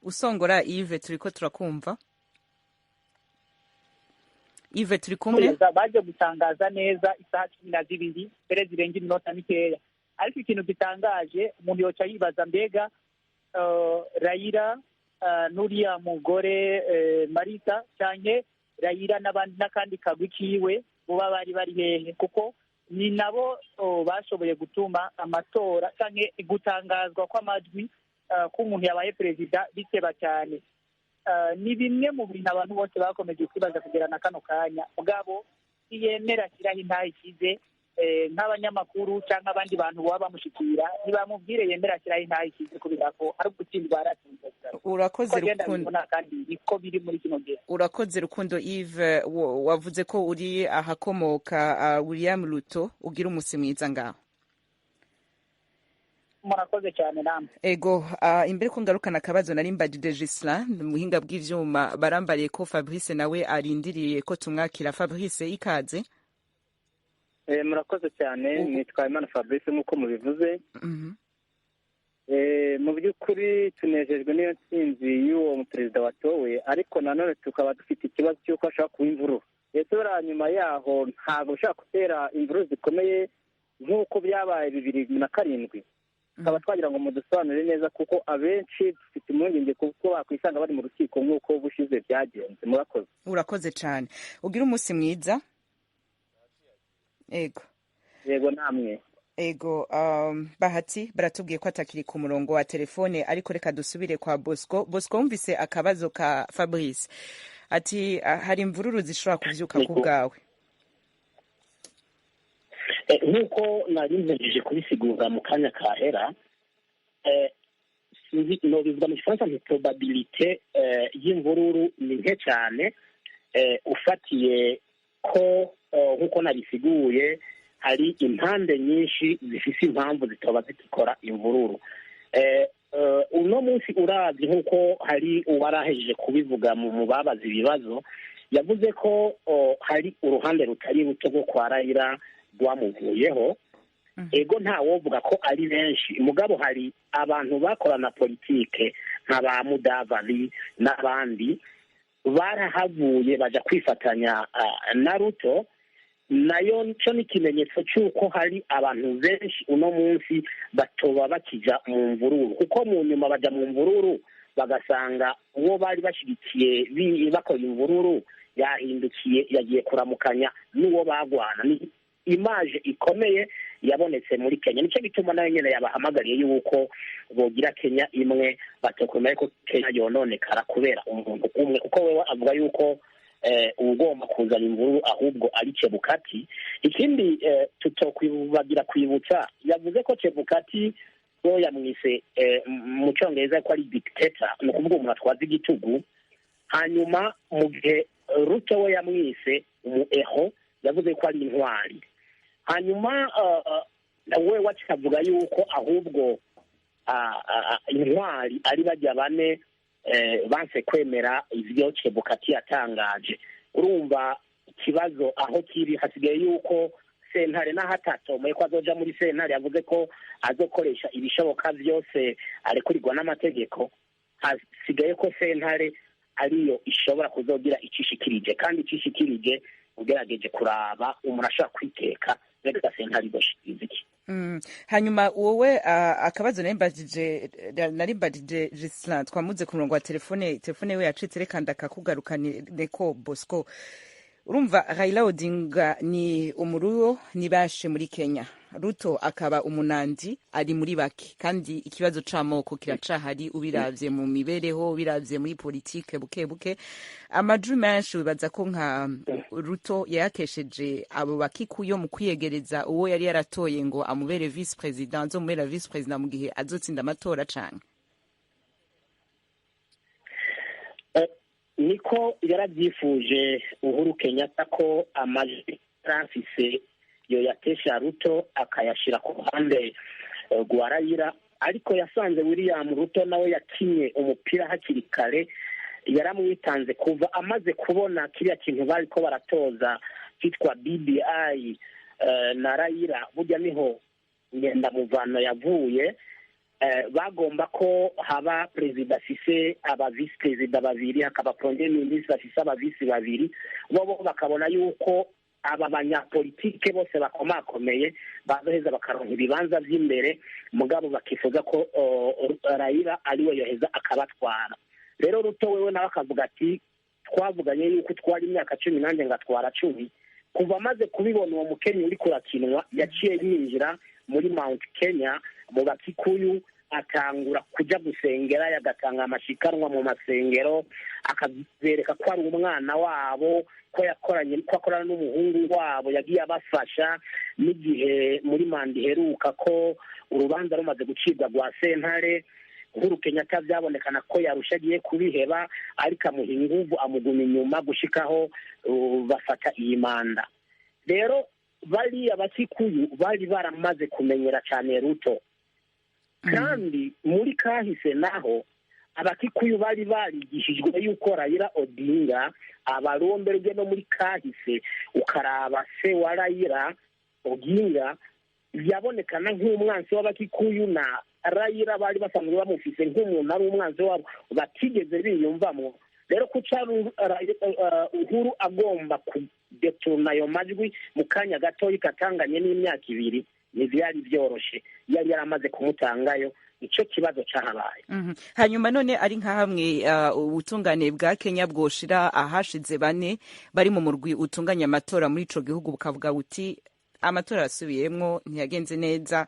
Usongora Yves, turiko turakumva. Yves, turi kumwe? Baje gutangaza neza isaha 12 mbere zirenga iminota mikeya. Ariko ikintu gitangaje, umuntu yoca yibaza mbega Raila n'uriya mugore Marita, canke Raila n'abandi n'akandi kagwi kiwe boba bari hehe? Kuko ni nabo bashoboye gutuma amatora canke gutangazwa kw'amajwi k'umuntu yabaye perezida biteba cyane. Ni bimwe mu bintu abantu bose bakomeje kwibaza kugera na kano kanya. Mugabo ntiyemera ashyiraho intahe ikize, nk'abanyamakuru cyangwa abandi bantu baba bamushikira ntibamubwire yemera ashyiraho intahe ikize, kubera ko ari ugutsindwa yaratsinzwe. Urakoze Rukundo. Kandi niko biri muri kino gihe. Urakoze Rukundo Yves, wavuze ko uri ahakomoka William Ruto. Ugira umusi mwiza ngaho. Murakoze cyane namwe. Ego, imbere ko ngarukana akabazo nari mbajije Gislain mu buhinga bw'ivyuma, barambariye ko Fabrice nawe arindiriye ko tumwakira. Fabrice, ikaze. Murakoze cyane, nitwa Imana Fabrice nk'uko mubivuze. Mu by'ukuri tunejejwe n'iyo ntsinzi y'uwo perezida watowe, ariko nanone tukaba dufite ikibazo cy'uko ashobora kuba imvururu. Ese buriya nyuma yaho ntabwo ushobora gutera imvururu zikomeye nk'uko byabaye 2007? Tukaba twagira ngo mudusobanurire neza, kuko abenshi dufite impungenge kuko bakwisanga bari mu rukiko nk'uko bushize byagenze. Murakoze. Urakoze cyane, ugira umunsi mwiza. Ego. Yego, namwe. Ego, Bahati baratubwiye ko atakiri ku murongo wa telefone, ariko reka dusubire kwa Bosco. Bosco, wumvise akabazo ka Fabrice, ati hari imvururu zishobora kuvyuka ku bwawe? Nk'uko nari mpejeje kubisigura mu kanya kahera, sinzi nobivuga mu Gifaransa nti probabilité y'imvururu ni nke cyane, ufatiye ko nk'uko nabisiguye hari impande nyinshi zifise impamvu zitoba zikora imvururu. Uno munsi uravye, nk'uko hari uwarahejeje kubivuga mu babaza ibibazo, yavuze ko hari uruhande rutari ruto rwo kwa Raila rwamuvuyeho. Ego, ntawovuga ko ari benshi, mugabo hari abantu bakorana politike nka ba Mudavadi n'abandi barahavuye baja kwifatanya na Ruto. Nayo cyo ni ikimenyetso cy'uko hari abantu benshi uno munsi batoba bakija mu mvururu, kuko mu nyuma baja mu mvururu bagasanga uwo bari bashyigikiye bakora imvururu yahindukiye, yagiye kuramukanya n'uwo bagwana. Ni image ikomeye yabonetse muri Kenya. Nicyo gituma nayo nyene yabahamagariye yuko bogira Kenya imwe, batokwemera ko Kenya yononekara kubera umuntu umwe, kuko wewe avuga yuko ugomba kuzana imvururu ahubwo ari Chebukati. Ikindi tutokwibagira kwibutsa, yavuze ko Chebukati We yamwise mu Cyongereza ko ari dictator, ni ukuvuga umuntu atwaza igitugu. Hanyuma mu gihe Ruto we yamwise umu héros, yavuze ko ari intwari. Hanyuma we wacu avuga yuko ahubwo intwari ari bajya bane banse kwemera ivyo Chebukati yatangaje. Urumva ikibazo aho kiri, hasigaye yuko sentare n'aho atatomoye ko azoja muri sentare, yavuze ko azokoresha ibishoboka vyose arekurirwa n'amategeko. Hasigaye ko sentare ariyo ishobora kuzogira icishikirije, kandi icishikirije ugerageje kuraba umuntu ashobora kwiteka mbega sentare izoshikiriza iki. Hanyuma wowe akabazo nari mbajije Gislain, twamuze ku murongo wa telefone we yacitse, reka ndakakugarukane ko Bosco. Urumva Raila Odinga ni umuruo ni bashe muri Kenya, Ruto akaba umunandi ari muri bake, kandi ikibazo c'amoko kiracahari ubiravye mu mibereho, ubiravye muri politike buke buke. Amajwi menshi wibaza ko nka Ruto yayakesheje abo Bakikuyo mu kwiyegereza uwo yari yaratoye ngo amubere vice président, azomubera vice président mu gihe azotsinda amatora canke? Niko yarabyifuje Uhuru Kenyatta ko amajwi yari yo yatesha Ruto akayashyira ku ruhande rwa Raila, ariko yasanze William Ruto nawe yakinye umupira hakiri kare, yaramwitanze kuva amaze kubona kiriya kintu bari ko baratoza cyitwa BBI na Raila. Burya niho ngendamuvano yavuye. Bagomba ko haba perezida afise aba vice perezida babiri, hakaba premier ministre afise aba vice babiri. Bo bakabona yuko aba banyapolitike bose bakomakomeye bazoheza bakaronka ibibanza vy'imbere, mugabo bakifuza ko Raila ariwe yoheza akabatwara. Rero Ruto wewe nawe akavuga ati: "Twavuganye yuko utwara imyaka 10, nanjye ngatwara 10." Kuva amaze kubibona uwo mukenyi uri kurakinwa, yaciye yinjira muri Mount Kenya mu Bakikuyu, atangura kuja gusengera, yagatanga amashikanwa mu masengero, akabereka ko ari umwana wabo, ko yakoranye, ko akorana n'umuhungu wabo, yagiye abafasha n'igihe muri manda iheruka ko urubanza rumaze gucibwa rwa sentare, Uhuru Kenyatta byabonekana ko yarusha agiye kubiheba, ariko amuha inguvu, amuguma inyuma gushikaho bafata iyi manda. Rero bariya Bakikuyu bari baramaze kumenyera cyane Ruto, kandi muri kahise naho Abakikuyu bari barigishijwe yuko Raila Odinga abaromberwe no muri kahise. Ukaraba se wa Raila Odinga yabonekana nk'umwansi w'Abakikuyu, na Raila bari basanzwe bamufise nk'umuntu ari umwansi wabo batigeze biyumvamo. Rero kuca Uhuru agomba kudetuna ayo majwi mu kanya gatoya katanganye n'imyaka 2 ntibyari byoroshe, yari yaramaze kumutangayo. Icyo kibazo cyahabaye. Hanyuma none ari nka hamwe ubutungane bwa Kenya bwoshira ahashize bane bari mu murwi utunganya amatora muri ico gihugu, bukavuga buti amatora arasubiyemwo, ntiyagenze neza,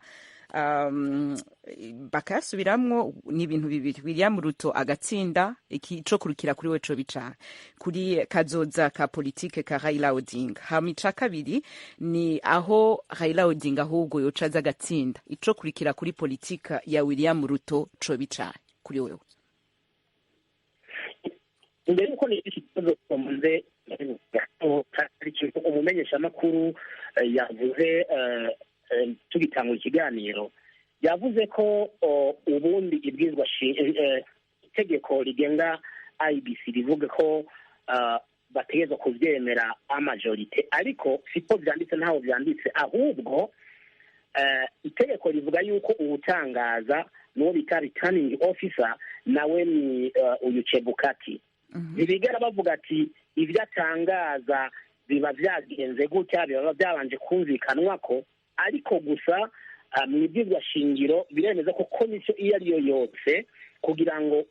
bakayasubiramwo, ni ibintu bibiri: William Ruto agatsinda, ico kurukira kuri we co bica kuri kazoza ka politike ka Raila Odinga. Hama ica kabiri ni aho Raila Odinga ahubwo yoca aza agatsinda, ico kurikira kuri politika ya William Ruto co bica kuri wewe? Mbere yuko ni iki kibazo muze, umumenyeshamakuru yavuze tugitangura ikiganiro, yavuze ko ubundi ibwirizwa itegeko rigenga IEBC rivuga ko bategerezwa kuvyemera à majorité, ariko siko vyanditse, ntaho vyanditse. Ahubwo itegeko rivuga yuko uwutangaza n'uwo bita returning officer, nawe ni uyu Chebukati. Ntibigera bavuga ati ibyo atangaza biba byagenze gutya, biba byabanje kumvikanwa ko. Ariko gusa mu ibwirizwa shingiro biremeza ko komisiyo iyo ari yo yose kugira ngo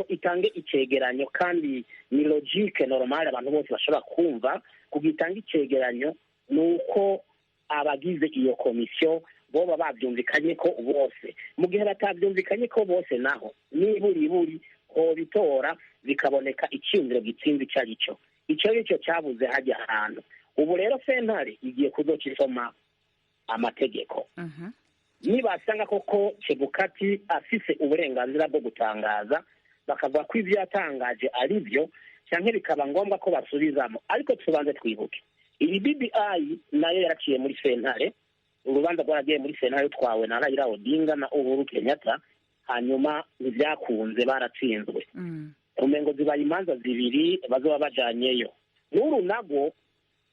itange icegeranyo, kandi ni logique normale abantu bose bashobora kumva, kugira itange icegeranyo ni uko abagize iyo komisiyo boba babyumvikanye ko bose. Mu gihe batabyumvikanye ko bose naho, niburiburi hobitora bikaboneka icyumviro gitsinze icyo ari cyo. Icyo ari cyo cyabuze hajya ahantu. Ubu rero sentare igiye kuzoca isoma amategeko. Nibasanga koko Chebukati afise uburenganzira bwo gutangaza, bakavuga ko ibyo yatangaje ari byo, cyangwa bikaba ngombwa ko basubizamo. Ariko tubanze twibuke, iyi BBI nayo yaraciye muri sentare, urubanza rwaragiye muri sentare rutwawe na Raila Odinga na Uhuru Kenyatta, hanyuma ntibyakunze, baratsinzwe. Umengo zibaye imanza zibiri bazoba bajanyeyo. N'uru nagwo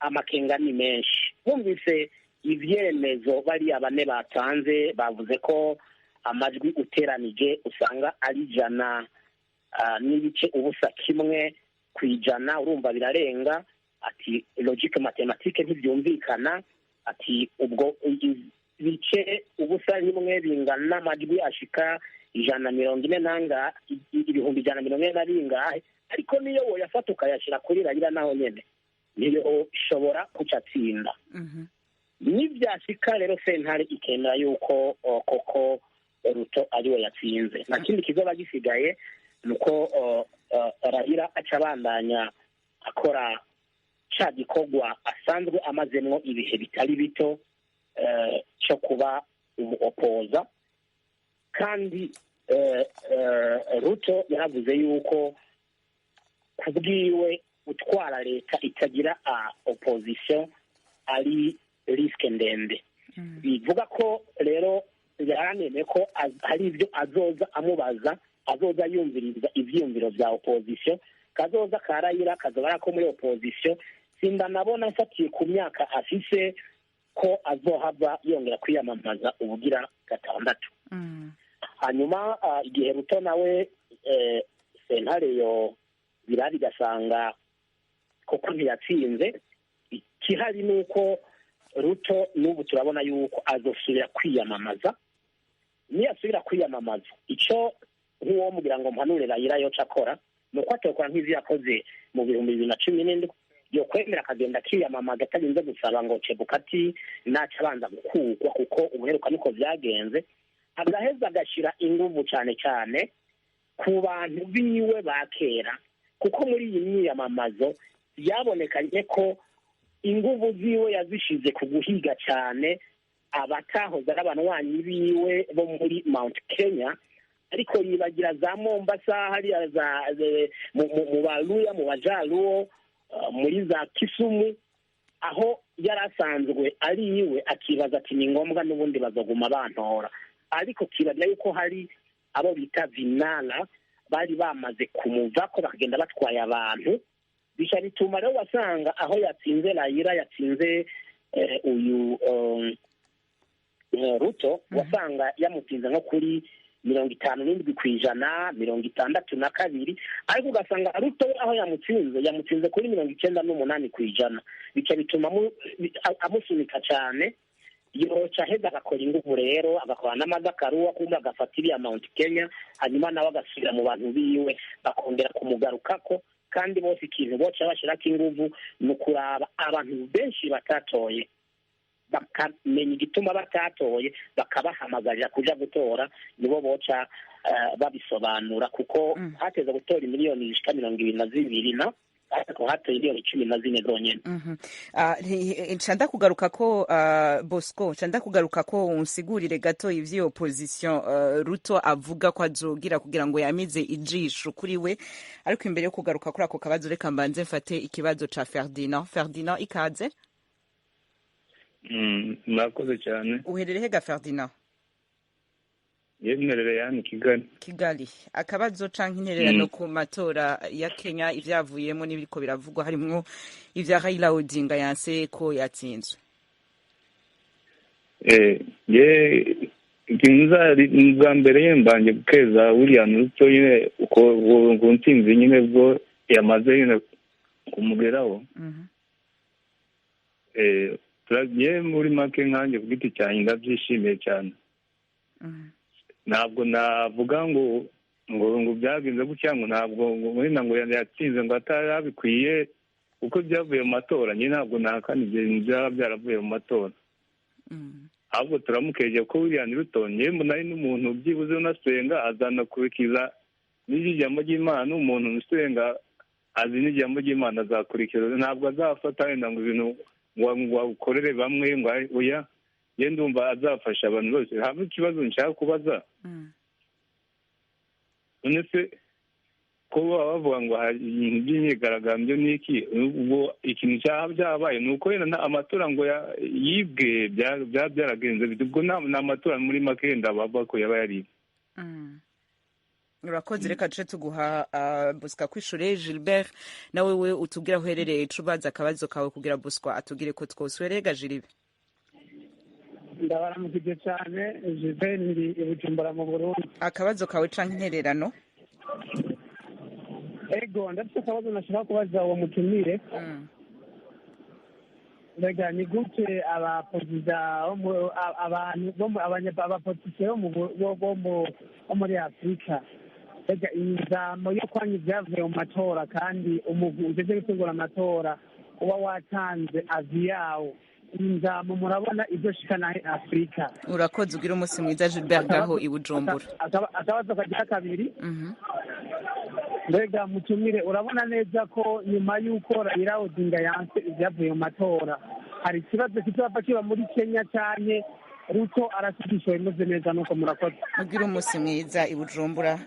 amakenga ni menshi. Bumvise ivyemezo bariya bane batanze, bavuze ko amajwi uteranije usanga ari 100.01%. Urumva birarenga. Ati logique mathématique ntibyumvikana. Ati ubwo ibice 0.1 bingana n'amajwi ashika 140 nanga 140,000 na bingahe? Ariko niyo woyafata ukayashira kuri Raila, naho nyene niyo shobora kucatsinda. Nibyashika rero sentare ikemera yuko koko Ruto ariwe yatsinze, nta kindi kizoba gisigaye nuko Raila aca abandanya akora ca gikorwa asanzwe amazemwo ibihe bitari bito, cyo kuba umu opposer. Kandi Ruto yaravuze yuko kubwiwe utwara leta itagira opposition ari risque ndende. Bivuga ko rero yaramene ko hari ibyo azoza amubaza, azoza yumviriza ivyiyumviro vya opposition. Kazoza ka Raila kazoba ko muri opposition, sindanabona mfatiye ku myaka afise ko azohava yongera kwiyamamaza ubugira gatandatu. Hanyuma igihe Ruto nawe sentare yo birari gasanga koko ntiyatsinze, ikihari ni uko Ruto n'ubu turabona yuko azosubira kwiyamamaza. Niyasubira kwiyamamaza, ico nk'uwo mugira ngo mpanure Raila yoca akora ni uko atokora nk'ivyo yakoze mu 2017, yo kwemera akagenda akiyamamaza atarinze gusaba ngo Chebukati naca abanza gukugwa, kuko ubuheruka niko vyagenze. Agaheza agashira inguvu cane cane ku bantu biwe ba kera, kuko muri iyi myiyamamazo byabonekanye ko inguvu ziwe yazishize ku guhiga cyane abatahoze ari abanywanyi biwe bo muri Mount Kenya, ariko yibagira za Mombasa hariya za mu Baluya, mu Bajaluo, muri za Kisumu, aho yari asanzwe ari iwe, akibaza ati ni ngombwa n'ubundi bazoguma bantora. Ariko kibagira yuko hari abo bita vinara bari bamaze kumuvako bakagenda batwaye abantu, bisha bituma rero wasanga aho yatsinze Raila, yatsinze uyu Ruto, wasanga yamutsinze nko kuri 57%, 62, ariko ugasanga Ruto aho yamutsinze kuri 98%. Bica bituma amusunika cyane. Yoca aheza agakora inguvu rero, agakora n'amazakaruwa kumbe agafata iriya Mount Kenya, hanyuma nawe agasubira mu bantu biwe bakongera kumugarukako. Kandi bose ikintu boca bashirako inguvu ni ukuraba abantu benshi batatoye, bakamenya igituma batatoye, bakabahamagarira kuja gutora. Nibo boca babisobanura, kuko hateza gutora miliyoni zishika 22 na ariko hatoye miliyoni 14 zonyene. Nca kugaruka ko Bosco, nca kugaruka ko unsigurire gato ivyo opposition Ruto avuga ko azogira kugira ngo yamize ijisho kuri we. Ariko imbere yo kugaruka kuri ako kabazo, reka mbanze mfate ikibazo ca Ferdinand. Ferdinand, ikaze. Murakoze cyane. Uherereye hega, Ferdinand? Yemerere yani Kigali. Kigali. Akabazo canke intererano ku matora ya Kenya, ivyavuyemo n'ibiriko biravugwa, harimwo ivya Raila Odinga yanse ko yatsinzwe. Ye ikintu bwa mbere yembanje gukeza William Ruto nyine uko ku ntsinzi nyine bwo yamaze nyine kumugeraho. Turagiye muri make, nkanjye ku giti cyanjye ndabyishimiye cyane. Ntabwo navuga ngo ngo byagenze gutya, ngo ntabwo ngo wenda ngo yatsinze ngo atarabikwiye, kuko byavuye mu matora. Njye ntabwo nahakana ibyo bintu byaba byaravuye mu matora, ahubwo turamukeje ko William Ruto njye mbona ari n'umuntu byibuze unasenga, azanakurikiza n'ijambo ry'Imana. Umuntu usenga azi n'ijambo ry'Imana azakurikiza, ntabwo azafata wenda ngo ibintu ngo akorere bamwe ngo oya. Njye ndumva azafasha abantu bose. Haba ikibazo nshaka kubaza, none se ko baba bavuga ngo hari ibintu by'imyigaragambyo n'iki, ubwo ikintu cyaba byabaye ni uko wenda amatora ngo yibwe, byaba byaragenze bite? Ubwo ni amatora muri make wenda bavuga ko yaba yaribwe. Urakoze, reka duce tuguha Bosco kwishure. Gilbert, nawe we utubwira aho uherereye, ico ubaza akabazo kawe kugira Bosco atubwire ko twose uhererega. Gilbert? Ndabaramukije cyane, Gilbert, ndi i Bujumbura mu Burundi. Akabazo kawe canke intererano? Ego, ndafite akabazo nashaka kubaza uwo mutumire. Mbega ni gute abaperezida bo mu- a- abantu bo mu- abapolitisiye bo muri Afurika, mbega imizamo yo kwanga ibyavuye mu matora, kandi umugwi ujejwe gutegura amatora uba watanze avis yawo, inzamo murabona izoshikana he Afurika? Urakoze, ugira umunsi mwiza, Gilbert, ngaho i Bujumbura. Akabazo kagira kabiri, mbega mutumire, urabona neza ko nyuma y'uko Raila Odinga yanse ibyavuye mu matora, hari ikibazo kizava kiba muri Kenya cyane? Ruto arasigisha bimeze neza? Nuko murakoze. Ugira umunsi mwiza i Bujumbura.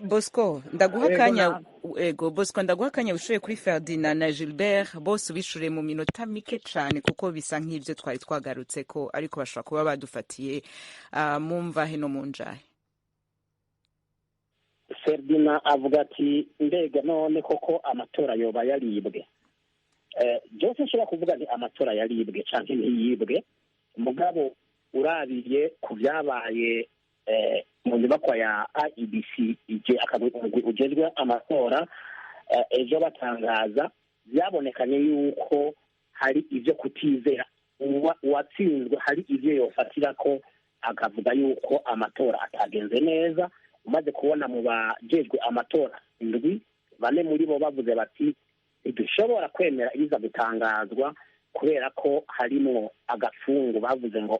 Bosco, ndaguha Ego, akanya. Ego Bosco, ndaguha akanya wishure kuri Ferdinand na Gilbert bose, ubishure mu minota mike cane, kuko bisa nk'ivyo twari twagarutse ko, ariko bashobora kuba badufatiye mu mvahe no mu njahe. Ferdinand avuga ati: "Mbega none koko amatora yoba yaribwe?" Byose nshobora kuvuga nti amatora yaribwe canke ntiyibwe, mugabo urabiye ku byabaye mu nyubakwa ya IEBC, ije umugwi ujejwe amatora, ejo batangaza, byabonekanye yuko hari ibyo kutizera uwatsinzwe, hari ibyo yofatira ko akavuga yuko amatora atagenze neza. Umaze kubona mu bajejwe amatora indwi, bane muri bo bavuze bati: "Ntidushobora kwemera ibiza gutangazwa kubera ko harimwo agapfungu," bavuze ngo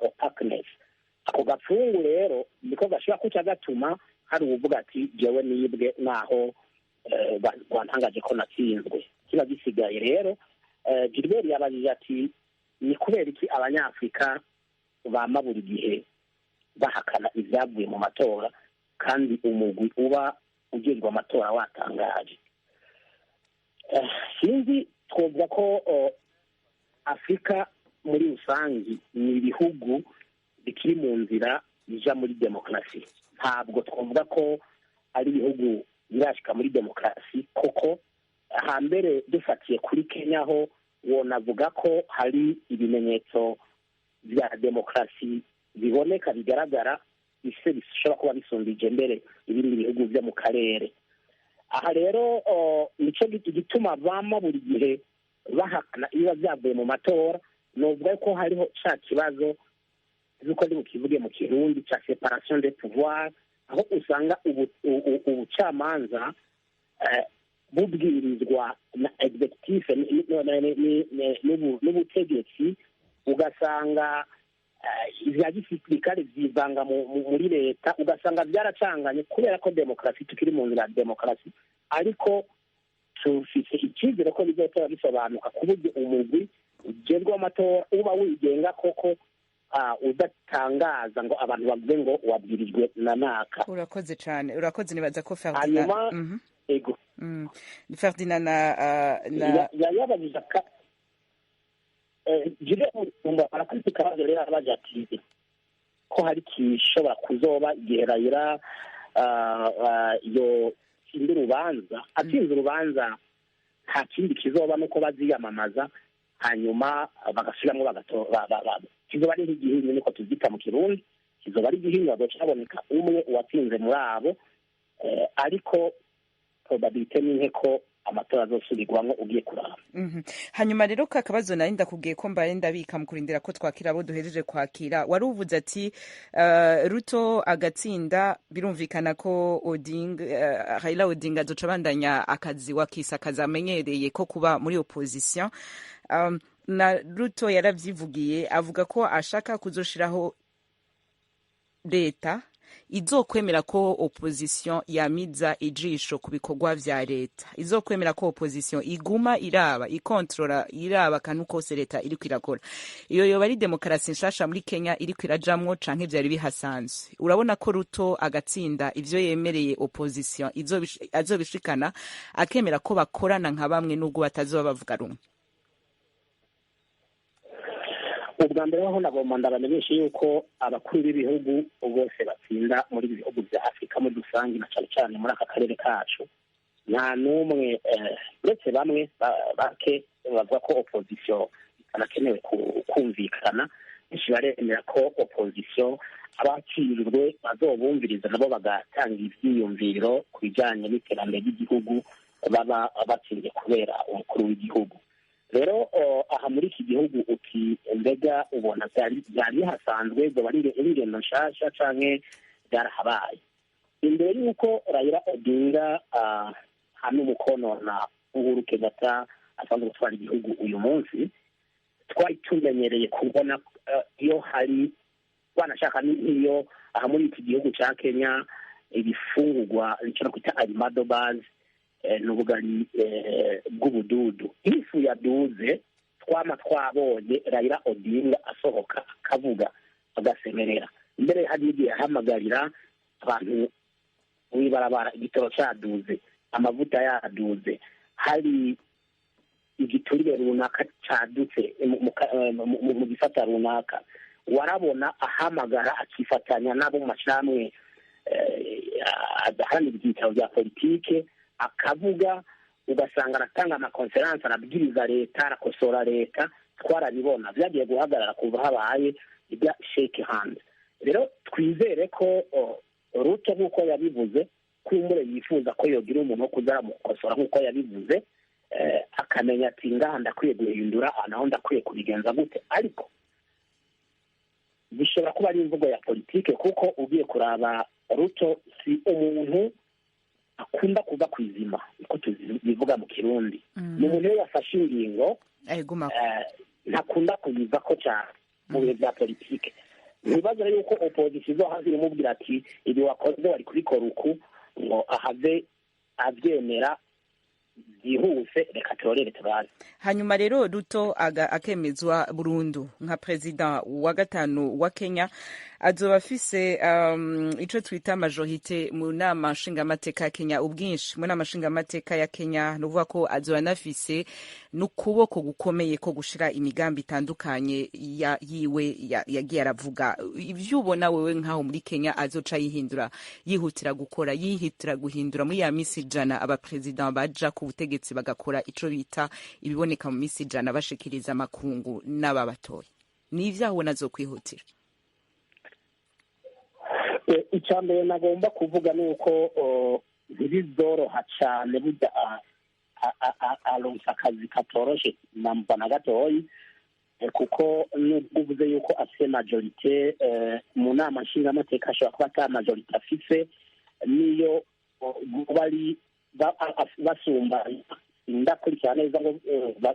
opaqueness. Ako gapfungu rero niko gashobora kuca gatuma hari uwuvuga ati: "Jewe nibwe naho rwantangaje ko natsinzwe." Kiba gisigaye rero, Gilbert yabajije ati: "Ni kubera iki Abanyafurika bama buri gihe bahakana ibyavuye mu matora kandi umugwi uba ujejwe amatora watangaje?" Sinzi, twovuga ko Afurika muri rusange ni ibihugu bikiri mu nzira ija muri demokarasi. Ntabwo twavuga ko ari ibihugu birashika muri demokarasi koko. Hambere dufatiye kuri Kenya, ho wonavuga ko hari ibimenyetso bya demokarasi biboneka, bigaragara, bise bishobora kuba bisumbije mbere ibindi bihugu byo mu karere. Aha rero nico igituma bama buri gihe bahakana ibiba byavuye mu matora. Novuga ko hariho ca kibazo, z'uko ndi bukivuge mu Kirundi, ca séparation des pouvoirs, aho usanga ubucamanza bubwirizwa na exécutif n'ubutegetsi, ugasanga ivya gisirikare vyivanga muri leta, ugasanga vyaracanganye, kubera ko demokarasi tukiri mu nzira ya demokarasi. Ariko tufise icyizere ko bizotora bisobanuka, ku buryo umugwi ujejwe amatora uba wigenga koko, udatangaza ngo abantu bavuge ngo wabwirijwe na naka. Urakoze cane, urakoze. Nibaza ko Ferdinand Hanyuma ego. Ferdinand na Yabajije aka Jire arakubita ikibazo rero, abaje ati ko hari kishobora kuzoba igihe Raila yotsinda urubanza. Atsinze urubanza, nta kindi kizoba nuko baziyamamaza, hanyuma bagasubiramwo, bagatora. Kizoba ari nk'igihinyu, niko tuvyita mu Kirundi, kizoba ari igihinyu, hazoca haboneka umwe uwatsinze muri abo. Ariko probabilité ni nke ko amatora azosubirwamwo ugiye kuraba. Hanyuma rero ka kabazo nari ndakubwiye ko mbaye ndabika mu kurindira ko twakira abo duhejeje kwakira, wari uvuze ati Ruto agatsinda, birumvikana ko Odinga, Raila Odinga azoca abandanya akazi wakisa akazi amenyereye ko kuba muri opposition. Na Ruto yaravyivugiye, avuga ko ashaka kuzoshiraho leta. Izokwemera ko opposition yamiza ijisho ku bikorwa vya leta, izokwemera ko opposition iguma iraba, ikontrola, iraba akantu kose leta iriko irakora, iyo yoba ari demokarasi nshasha muri Kenya iriko irajamwo, canke vyari bihasanzwe? Urabona ko Ruto agatsinda, ivyo yemereye opposition azobishikana, akemera ko bakorana nka bamwe nubwo batazoba bavuga rumwe? Ubwa mbere ho nagomba ndabamenyesha yuko abakuru b'ibihugu bose batsinda muri ibi bihugu bya Afurika muri rusange, na cyane cyane muri aka karere kacu, nta n'umwe, uretse bamwe bake bavuga ko opposition itanakenewe kumvikana. Benshi baremera ko opposition abatsinzwe bazobumviriza, nabo bagatanga ivyiyumviro ku bijanye n'iterambere ry'igihugu baba batsinze kubera umukuru w'igihugu. Rero aha muri iki gihugu uti mbega ubona byari bihasanzwe, zoba ari ingendo nshasha canke byarahabaye imbere y'uko Raila Odinga hano umukono na Uhuru Kenyatta asanzwe gutwara igihugu uyu munsi? Twari tumenyereye kubona iyo hari wanashaka nk'iyo aha muri iki gihugu ca Kenya ibifungurwa icyo nakwita alimadobazi, n'ubugari bw'ubududu, ifu yaduze, twama twabonye Raila Odinga asohoka akavuga, agasemerera. Mbere hari igihe ahamagarira abantu mw'ibarabara, igitoro caduze, amavuta yaduze, hari igiturire runaka cadutse mu gisata runaka, warabona ahamagara akifatanya n'abo mu mashirahamwe adaharanira ibyicaro bya politike, akavuga, ugasanga aratanga amakonferanse, arabwiriza leta, arakosora leta. Twarabibona. Byagiye guhagarara kuva habaye ibya shake hand. Rero twizere ko Ruto, nk'uko yabivuze, kumbure yifuza ko yogira umuntu wo kuza aramukosora nk'uko yabivuze, akamenya ati ngaha ndakwiye guhindura, aha naho ndakwiye kubigenza gute. Ariko bishobora kuba ari imvugo ya politike, kuko ugiye kuraba Ruto si umuntu akunda kuva ku izima, niko tubivuga mu Kirundi. Ni umuntu iyo yafashe ingingo ntakunda kuyivako cyane mu bihe bya politike. Ntibaze rero yuko opposition izohava imubwira ati ibi wakoze wari kubikora uku, ngo ahave abyemera byihuse. Reka turorere turabe. Hanyuma rero Ruto akemezwa burundu nka perezida wa gatanu wa Kenya, azoba afise ico twita majorité mu nama nshingamateka ya Kenya, ubwinshi mu nama nshingamateka ya Kenya. Ni ukuvuga ko azoba anafise n'ukuboko gukomeye ko gushira imigambi itandukanye yiwe yagiye aravuga. Ivyo ubona wewe nkaho muri Kenya azoca yihindura, yihutira gukora, yihutira guhindura muri ya misi 100 abaperezida baja ku butegetsi bagakora ico bita ibiboneka mu misi 100 bashikiriza amakungu n'ababatoye, ni ivyaho ubona azokwihutira? Icya mbere nagomba kuvuga ni uko ntibizoroha cyane. Burya aronsa akazi katoroshe namba na gatoyi, kuko nubwo uvuze yuko afise majorité mu nama nshingamateka, ashobora kuba ata majorité afise. Niyo bari basumba, ndakurikira neza ngo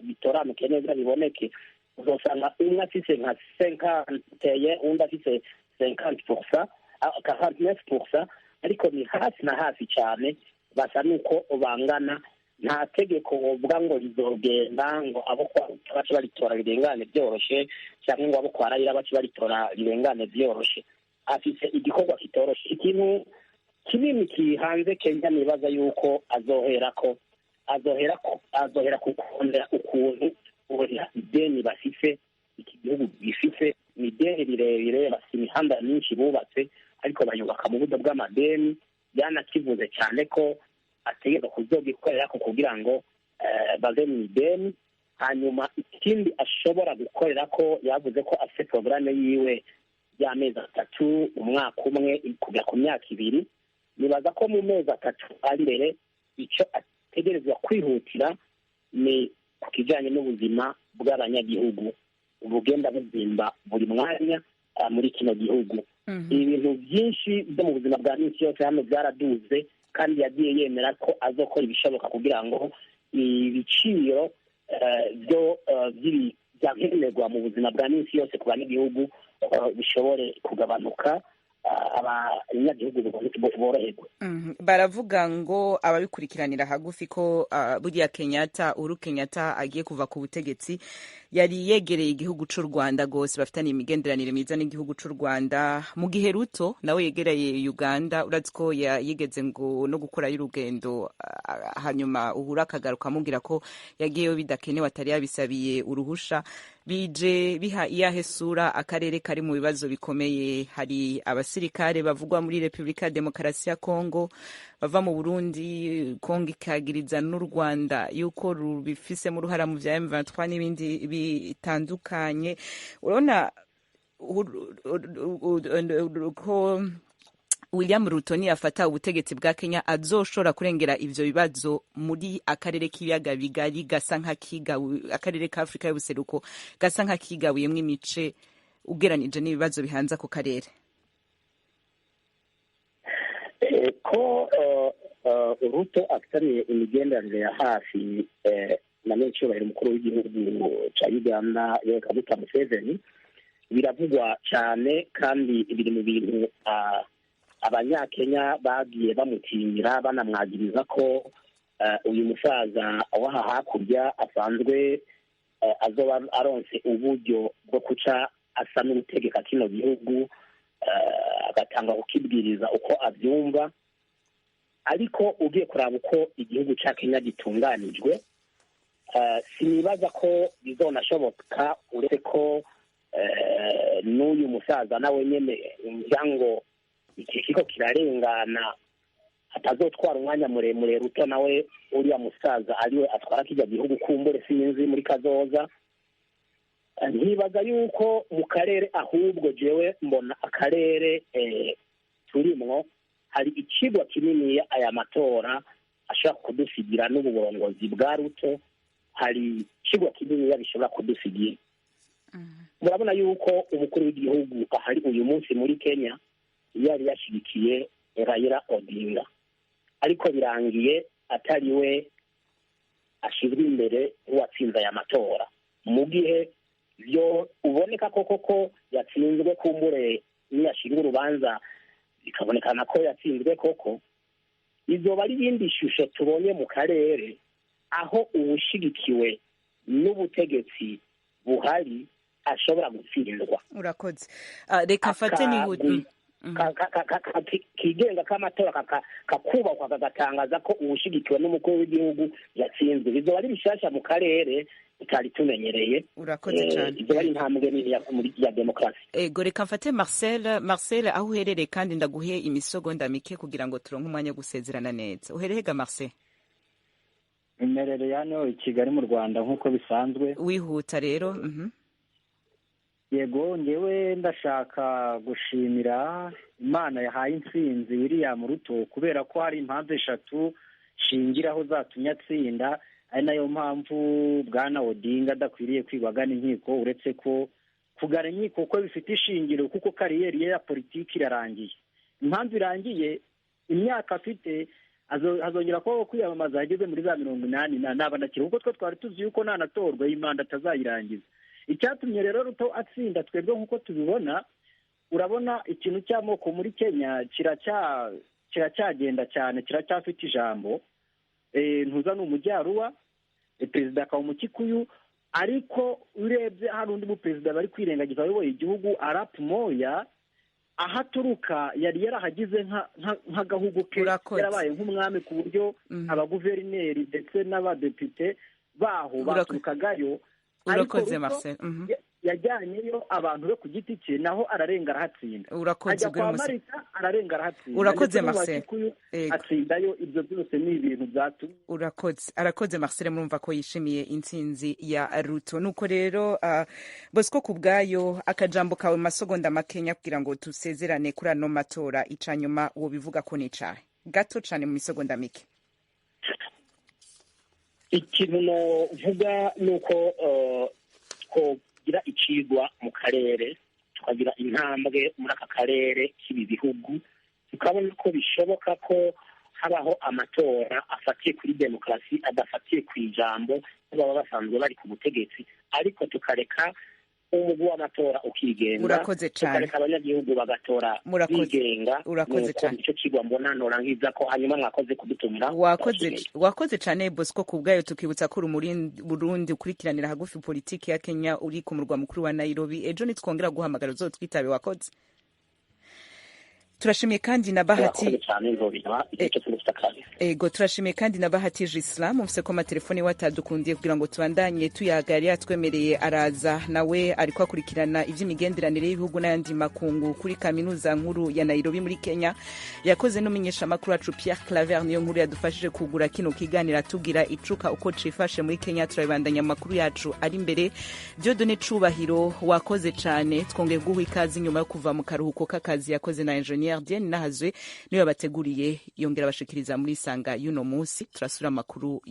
bitoranuke neza biboneke, uzosanga umwe afise nka 51, undi afise 50%, 49%, ariko ni hafi na hafi cyane, basa nuko bangana. Nta tegeko wovuga ngo rizogenda ngo abo kwa bace baritora rirengane byoroshe, cyangwa ngo abo kwa Raila bace baritora rirengane byoroshe. Afise igikorwa kitoroshe. Ikintu kinini kihanze Kenya, nibaza yuko azoherako azohera kukondera ukuntu ubona ideni bafise. Iki gihugu gifise ni ideni rirerire, bafise imihanda myinshi bubatse, ariko bayubaka mu buryo bw'amadeni. Yanakivuze cyane ko ategerezwa kuzogikorera ko kugira ngo bave mu ideni. Hanyuma ikindi ashobora gukorera ko, yavuze ko afite porogaramu yiwe y'amezi 3, umwaka umwe kugera ku myaka 2. Nibaza ko mu mezi 3 ari imbere, icyo ategerezwa kwihutira ni ku kijyanye n'ubuzima bw'abanyagihugu bugenda buzimba buri mwanya muri kino gihugu. Ibintu byinshi byo mu buzima bwa minsi yose hano byaraduze, kandi yagiye yemera ko azokora ibishoboka kugira ngo ibiciro byo byankenerwa mu buzima bwa minsi yose ku banyagihugu bishobore kugabanuka. Abanyagihugu boroherwe. Baravuga ngo ababikurikiranira hagufi ko buriya Kenyatta, Uhuru Kenyatta, agiye kuva ku butegetsi yari yegereye igihugu c'u Rwanda gose, bafitaniye imigenderanire myiza n'igihugu c'u Rwanda, mu gihe Ruto nawe yegereye Uganda. Urazi ko yigeze ngo no gukorayo urugendo, hanyuma Uhuru akagaruka amubwira ko yagiyeyo bidakenewe, atari yabisabiye uruhusha. Bije biha iyahe sura akarere kari mu bibazo bikomeye? Hari abasirikare bavugwa muri Repubulika ya Demokarasi ya Kongo bava mu Burundi, Kongo ikagiriza n'u Rwanda yuko rubifisemo uruhara mu vya M23 n'ibindi bitandukanye. Urabona ko William Ruto niyafata ubutegetsi bwa Kenya azoshobora kurengera ivyo bibazo muri akarere k'ibiyaga bigari gasa nk'akigawe, akarere ka Afrika y'ubuseruko gasa nk'akigabuyemwo imice, ugeranije n'ibibazo bihanze ako karere? Ko Ruto afitaniye imigenderanire ya hafi na nyenicubahiro umukuru w'igihugu ca Uganda Yoweri Kaguta Museveni biravugwa cyane, kandi biri mu bintu Abanyakenya bagiye bamutinyira, banamwagiriza ko uyu musaza w'aha hakurya asanzwe azoba aronse uburyo bwo kuca asa n'ugutegeka kino gihugu, agatanga kukibwiriza uko abyumva. Ariko ugiye kuraba uko igihugu cya Kenya gitunganijwe, sinibaza ko bizonashoboka, uretse ko n'uyu musaza nawe nyene ngira ngo igihe kiriko kirarengana atazotwara umwanya muremure Ruto nawe uriya musaza ariwe atwara kirya gihugu, kumbure sinzi muri kazoza. Nkibaza yuko mu karere, ahubwo jewe mbona akarere turimwo hari ikigwa kinini aya matora ashobora kudusigira, n'ubu burongozi bwa Ruto hari ikigwa kinini bishobora kudusigira. Murabona yuko umukuru w'igihugu ahari uyu munsi muri Kenya yari yashigikiye Raila Odinga, ariko birangiye atari we ashizwe imbere uwatsinze aya matora, mu gihe byo uboneka koko ko yatsinzwe. Kumbure niyashinga urubanza bikabonekana ko yatsinzwe koko, izoba ari iyindi shusho tubonye mu karere, aho uwushigikiwe n'ubutegetsi buhari ashobora gutsindwa. Urakoze. Reka mfate nihuta. Kigenga k'amatora kakubakwa kagatangaza ko uwushigikiwe n'umukuru w'igihugu yatsinzwe, bizoba ari bishasha mu karere tutari tumenyereye. Urakoze cyane. Izoba ari intambwe nini ya demokarasi. Ego, reka mfate Marcel. Marcel, aho uherereye, kandi ndaguhe imisogonda mike kugira ngo turonke umwanya wo gusezerana neza. Uherereye ga, Marcel? Mmerereye hano i Kigali mu Rwanda nk'uko bisanzwe. Wihuta rero. Yego, ngewe ndashaka gushimira Imana yahaye intsinzi William Ruto, kubera ko hari impamvu eshatu shingiraho zatumye atsinda, ari nayo mpamvu bwana Odinga adakwiriye kwibagana inkiko, uretse ko kugana inkiko ko bifite ishingiro kuko carrière ye ya politiki irarangiye. Impamvu irangiye, imyaka afite hazongera kubaho kwiyamamaza yageze muri za 80 naba ndakira, kuko twe twari tuzi yuko nanatorwa iyi manda atazayirangiza. Icyatumye rero Ruto atsinda twebwe nk'uko tubibona, urabona ikintu cy'amoko muri Kenya kiracyagenda cyane, kiracyafite ijambo. Ntuza ni umujyaruwa, perezida akaba umukikuyu, ariko urebye hari undi muperezida bari kwirengagiza wayoboye igihugu, Arap Moya, aho aturuka yari yarahagize nk'agahugu ke, yarabaye nk'umwami, ku buryo abaguverineri ndetse n'abadepite baho baturukagayo. Urakoze, Marcel. Yajyanyeyo abantu be ku giti cye, naho ararenga arahatsinda. Urakoze. Ajya kwa Marita ararenga arahatsinda. Urakoze, Marcel. Atsindayo. Ibyo byose ni ibintu byatumye. Urakoze, arakoze Marcel. Murumva ko yishimiye intsinzi ya Ruto. Nuko rero, Bosco Kubwayo, akajambo kawe mu masegonda makenya kugira ngo tusezerane kuri ano matora, icanyuma uwo bivuga ko nicahe gato cane mu misegonda mike. Ikintu novuga ni uko twogira icigwa mu karere, tukagira intambwe muri aka karere k'ibi bihugu, tukabona ko bishoboka ko habaho amatora afatiye kuri demokarasi, adafatiye ku ijambo baba basanzwe bari ku butegetsi, ariko tukareka Umugwi w'amatora ukigenga, Urakoze cane. tukareka abanyagihugu bagatora Murakoze. bigenga. Urakoze Nuko cane. nicyo kigwa mbona norangiza ko hanyuma mwakoze kudutumira. Wakoze. Ndabashimiye. Wakoze cane, Bosco, ku bwayo. Tukibutsa ko uri Burundi, ukurikiranira hagufi politiki ya Kenya, uri ku murwa mukuru wa Nairobi. Ejo nitwongera guhamagara uzotwitabe. Wakoze, turashimiye kandi na Bahati. Murakoze cane, nzobitaba igihe cyose mufite akanya. Ego, turashimiye kandi na Bahati Gislam. Mufise ko amatelefoni we atadukundiye kugira ngo tubandanye tuyaga, yari yatwemereye araza. Nawe ariko akurikirana ivy'imigenderanire y'ibihugu n'ayandi makungu kuri Kaminuza Nkuru ya Nairobi muri Kenya. Yakoze n'umumenyeshamakuru wacu Pierre Claver niyo nkuru yadufashije kugura kino kiganiro, atubwira icuka uko cifashe muri Kenya. Turabibandanya amakuru yacu ari imbere. Dieudonné Cubahiro, wakoze cane, twongeye guha ikaze inyuma yo kuva mu karuhuko k'akazi. Yakoze na Engineer Diane Nahazwe, niwe yabateguriye yongera abashikiriza muri Sanga y'uno munsi. Turasubira amakuru.